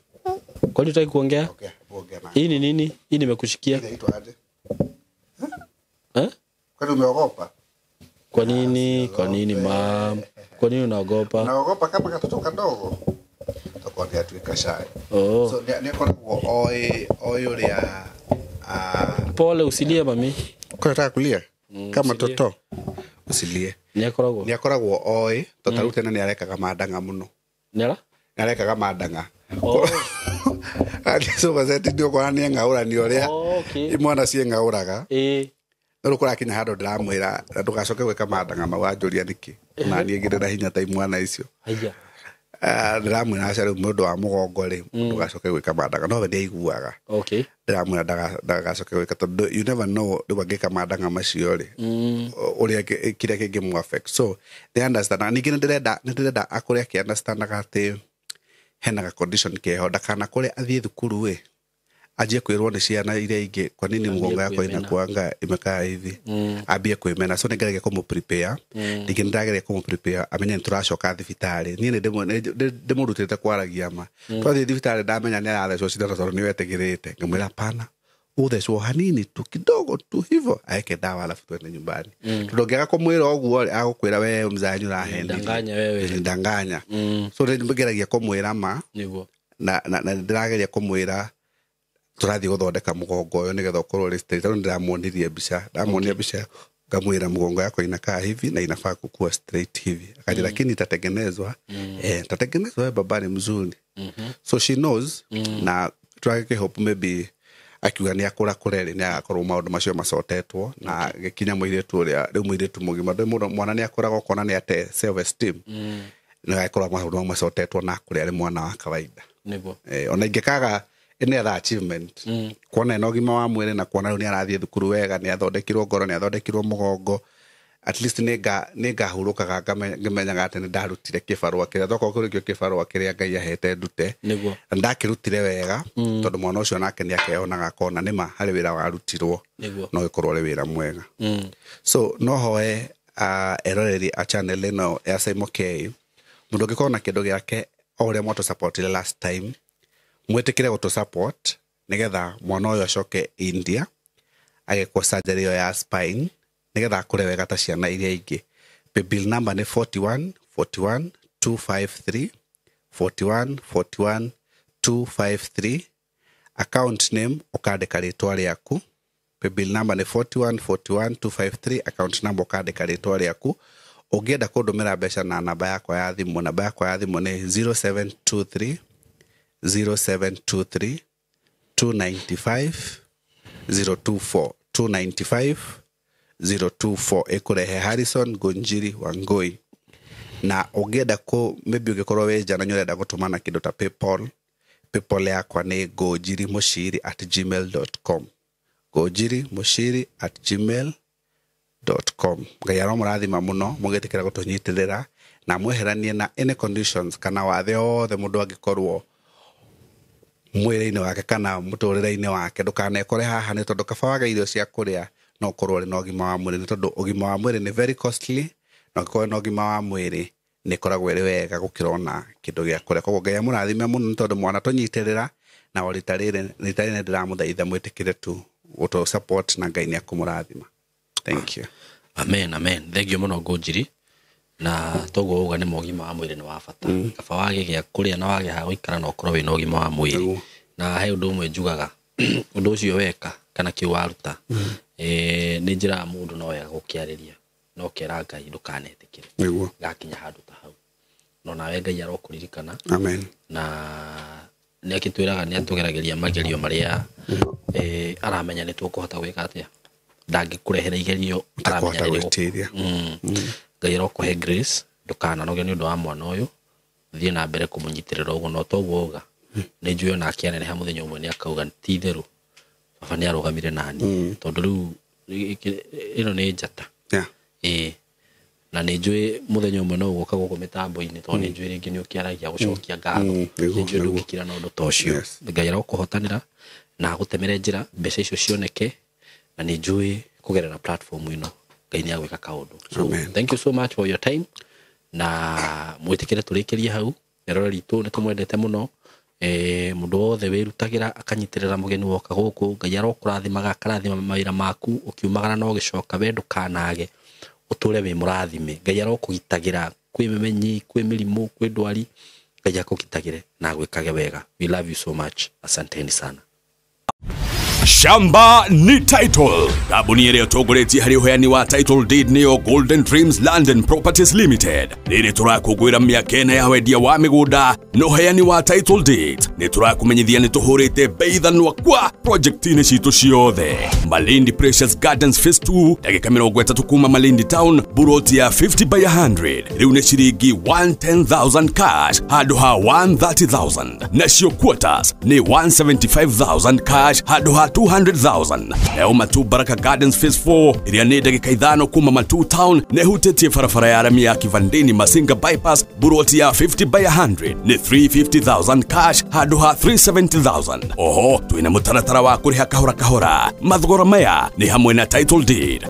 kwani hutaki kuongea? Okay, kuongea na. Hii ni nini? Hii nimekushikia. Inaitwa aje? Kwani umeogopa? Kwa nini? Kwa nini mam? Kwa nini unaogopa? Naogopa kama katoto kadogo. Tokwa ni atuika shy. So ni akoragwo oi uria. Pole, usilie mami. Kwa nataka kulia? Kama toto. Usilie. Ni akoragwo. Ni akoragwo oi, tataru tena ni arekaga mandanga muno. Nera? Ni arekaga mandanga. So gazeti ndio kwa ni ngaura ni uria. Imwana cie ngauraga. No rukura kinya handu ndiramwira ndugacoke gwika mandanga mau anjũria niki na niĩ ngĩrĩ na hinya ta imwana icio. Ndiramwĩra aca rĩu mũndũ wa mũgongo rĩ ndugacoke gwĩka mandanga, no we nĩaiguaga. Ndiramwĩra ndagacoke gwĩka tondũ you never know rĩu angĩka mandanga macio rĩ ũrĩa kĩrĩa kĩngĩmũ affect. So they understand. Na ningĩ nĩndĩrenda akũre akĩ understandaga atĩ hena ga condition keho, ndakanakũre athiĩ thukuru ĩ anjie kwĩrwo nĩ ciana iria ingĩ kwa nini mũgongo yakwa inakuanga imekaa hivi, ambie kwĩmena. So nĩngeragia kũmũ prepare, ningĩ nĩndĩrageria kũmũ prepare amenye nĩtũracoka thibitarĩ. Niĩ nĩndĩmũrutĩte kwaragia ma. Twathiĩ thibitarĩ ndamenya nĩarathecwo cindano tondũ nĩwe etĩkĩrĩte, ngamwĩra hapana, uthecwo hanini tu kidogo tu hivyo, aeke dawa alafu tuende nyumbani. Tondũ ũngĩaga kũmwĩra ũguo rĩ, agũkwĩra we mzanyu ũrahenire. Ndanganya wewe. Ndanganya. So nĩngeragia kũmwĩra ma. Nĩguo. Na nĩndĩrageria kũmwĩra tũrathiĩ gũthondeka mũgongo ũyũ nĩgetha ũkorwo ũrĩ straight. Tondũ ndĩramuonirie mbica, ndamuonia mbica ngamwĩra mũgongo yako inakaa hivi na inafaa kukua straight hivi. Akaja lakini itatengenezwa. Itatengenezwa, baba ni mzuri. So she knows na twagĩkĩ hope maybe akiuga nĩ akũra kũre rĩ, nĩ agakorwo maũndũ macio macotetwo na gĩkinya mũirĩtu ũrĩa rĩu mũirĩtu mũgima. Ndũĩ mũndũ mwana nĩ akũraga ũkona nĩ ate self esteem. Nĩ agakorwo maũndũ mau macotetwo na akũre arĩ mwana wa kawaida. Nĩguo. Ona ingĩkaga any other achievement, kuona ena ũgima wa mwĩrĩ na kuona rĩu nĩ arathiĩ thukuru wega, nĩ athondekirwo ngoro, nĩ athondekirwo mũgongo, at least nĩ ngahurũkaga ngĩmenyaga atĩ nĩ ndarutire kĩbarũa kĩrĩa, tokorwo kĩrĩ kĩo kĩbarũa kĩrĩa Ngai ahete ndute. Nĩguo. Na ndakĩrutire wega, tondũ mwana ũcio nake nĩ akeyonaga akona nĩma harĩ wĩra warutirwo. Nĩguo. No ĩkorwo ũrĩ wĩra mwega. So no hoe eroreri a channel ĩno ya Simon K, mũndũ ũngĩkorwo na kĩndũ gĩake o ũrĩa mwatũ supportire last time, mwĩtĩkĩre gũtũ support nĩgetha mwana ũyũ acoke India agekwo surgery ĩyo ya spine nĩgetha akũre wega ta ciana iria ingĩ. Paybill number nĩ 41 41 253, 41 41 253. Account name ũkandĩka rĩtwa rĩaku. Paybill number nĩ 41 41 253, account number ũkandĩka rĩtwa rĩaku. Ũngĩenda kũndũmĩra mbeca na namba yakwa ya thimũ, namba yakwa ya thimũ nĩ 0723 0723 295 024, 295 024, ĩkũrehe Harrison Ngunjiri Wangui. Na ũngĩenda kũ maybe ũngĩkorwo wĩ nja na nĩ ũrenda gũtũmana kĩndũ ta PayPal, PayPal yakwa nĩ ngũnjirimuciri@gmail.com, ngũnjirimuciri@gmail.com. Ngai aromũrathima mũno mũgĩtĩkĩra gũtũnyitĩrĩra na mweheranie na any conditions kana wathe othe mũndũ angĩkorwo mwĩrĩ-inĩ wake kana mũtũrĩre-inĩ wake. Ndũkanekore haha nĩ tondũ kaba waga irio cia kũrĩa no ũkorwo ũrĩ na ũgima wa mwĩrĩ, nĩ tondũ ũgima wa mwĩrĩ nĩ very costly, na ũngĩkorwo na ũgima wa mwĩrĩ nĩ ĩkoragwo ĩrĩ wega gũkĩra ona kĩndũ gĩa kũrĩa. Koguo Ngai amũrathime mũno nĩ tondũ mwana tũnyitĩrĩra, na o rita rĩrĩ rita rĩrĩ ndĩramũthaitha mwĩtĩkĩre tu gũtũ support, na Ngai nĩ akũmũrathima. Thank you. Amen, amen. Thank you mũno Ngũnjiri. Na toguo uga nĩ mogima wa mwĩrĩ nĩ wa bata. Kaba wage gĩa kũrĩa na wage ha gũikara na ũkorwo wĩna ũgima wa mwĩrĩ. Na he ũndũ ũmwe njugaga, ũndũ ũcio weka kana kĩu waruta, nĩ njĩra ya mũndũ no wega gũkĩarĩria no kera Ngai ndũkanetĩkĩre gakinya handũ ta hau, no nawe Ngai arokũririkana. Amen. Na nĩ akĩtwĩraga nĩ atũgeragĩria magerio marĩa aramenya nĩ tũkũhota gwĩka atĩa, ndangĩkũrehera igerio aramenya ũtakũhota nĩ gwĩtiria. Ngai arokũhe grace ndũkananoge nĩ ũndũ wa mwana ũyũ, thiĩ na mbere kũmũnyitĩrĩra ũguo, no toguo uga nĩ njũĩ ona akĩaneneha mũthenya ũmwe nĩ akauga ti itherũ baba nĩ arũgamire nani, tondũ rĩu ĩno nĩ njata. Ĩĩ, na nĩ njũĩ mũthenya ũmwe no ũgũka gũkũ mĩtambo-inĩ, tondũ nĩ njũĩ rĩngĩ nĩ ũkĩaragia gũcokia ngatho. Nĩ njũĩ ndũngĩkira na ũndũ ta ũcio. Ngai arokũhotanĩra na agũtemere njĩra mbeca icio cioneke, na nĩ njũĩ kũgerera platform ĩno Ngai nĩ agwĩka kaũndũ. So Amen. thank you so much for your time, na mwĩtĩkĩre tũrĩkĩrie hau. Eroreri itũ nĩ tũmwendete mũno, mũndũ wothe wĩrutagĩra akanyitĩrĩra mũgeni woka gũkũ, Ngai arokũrathimaga akarathima mawĩra maku ũkiumagara na ũgĩcoka, we ndũkanage ũtũre wĩ mũrathime. Ngai arokũgitagĩra kwĩ memenyi, kwĩ mĩrimũ, kwĩ ndwari, Ngai akũgitagĩre na agwĩkage wega. We love you so much, asanteni sana. Shamba ni title. Kambuni ĩrĩa ĩtongoretie harĩ ũheani wa title deed nĩyo Golden Dreams Land and Properties Limited. Rĩrĩ tũrakũngũĩra mĩaka 4 ya wendia wa mĩgũnda na ũheani wa title deed. Nĩ tũrakũmenyithia nĩ tũhũrĩte bei thanwa kwa project-inĩ citũ ciothe. Malindi Precious Gardens Phase 2, ndagĩka 30 kuma Malindi Town, buroti ya 50 by 100 rĩu nĩ ciringi 110,000 cash handũ ha 130,000, nacio quarters nĩ 175,000 cash handũ ha 200,000. Nayo Matu Baraka Gardens Phase 4 ĩrĩa nĩ ndagĩka 5 kuma Matu Town na ĩhutĩtie barabara ya rami ya Kivandini Masinga Bypass, buroti ya 50 by 100 nĩ 350,000 cash handũ ha 370,000. Oho twĩna mũtaratara wa kũrĩha kahora kahora. Mathogora maya nĩ hamwe na title deed.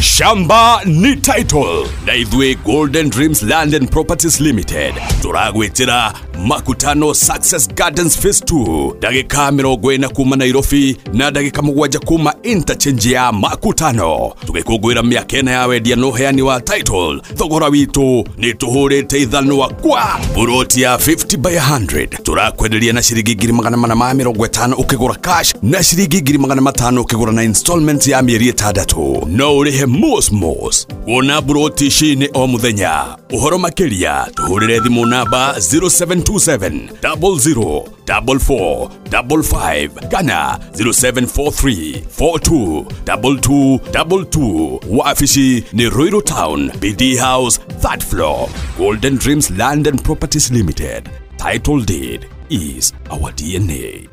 Shamba ni title. Na ithuĩ Golden Dreams Land and Properties Limited tũragwĩtĩra Makutano Success Gardens Phase 2, ndagĩka 40 kuma Nairobi na ndagĩka 7 kuma interchange ya Makutano. Tũgĩkũngũĩra mĩaka 4 ya wendia na ũheani wa title, thogora witũ nĩ tũhũrĩte ithanwa kwa buroti ya 50 by 100 tũrakwenderia na ciringi 450 ũkĩgũra cash na ciringi 500 ũkĩgũra na installment ya mĩeri 6. No ũrĩhe mos mos. Kuona buroti ici nĩ o mũthenya. Ũhoro makĩria tũhũrĩre thimũ namba 0727 00 44 55 kana 0743 42 22 22. Wabici nĩ Ruiru Town, BD House, 3rd floor. Golden Dreams Land and Properties Limited. Title deed is our DNA.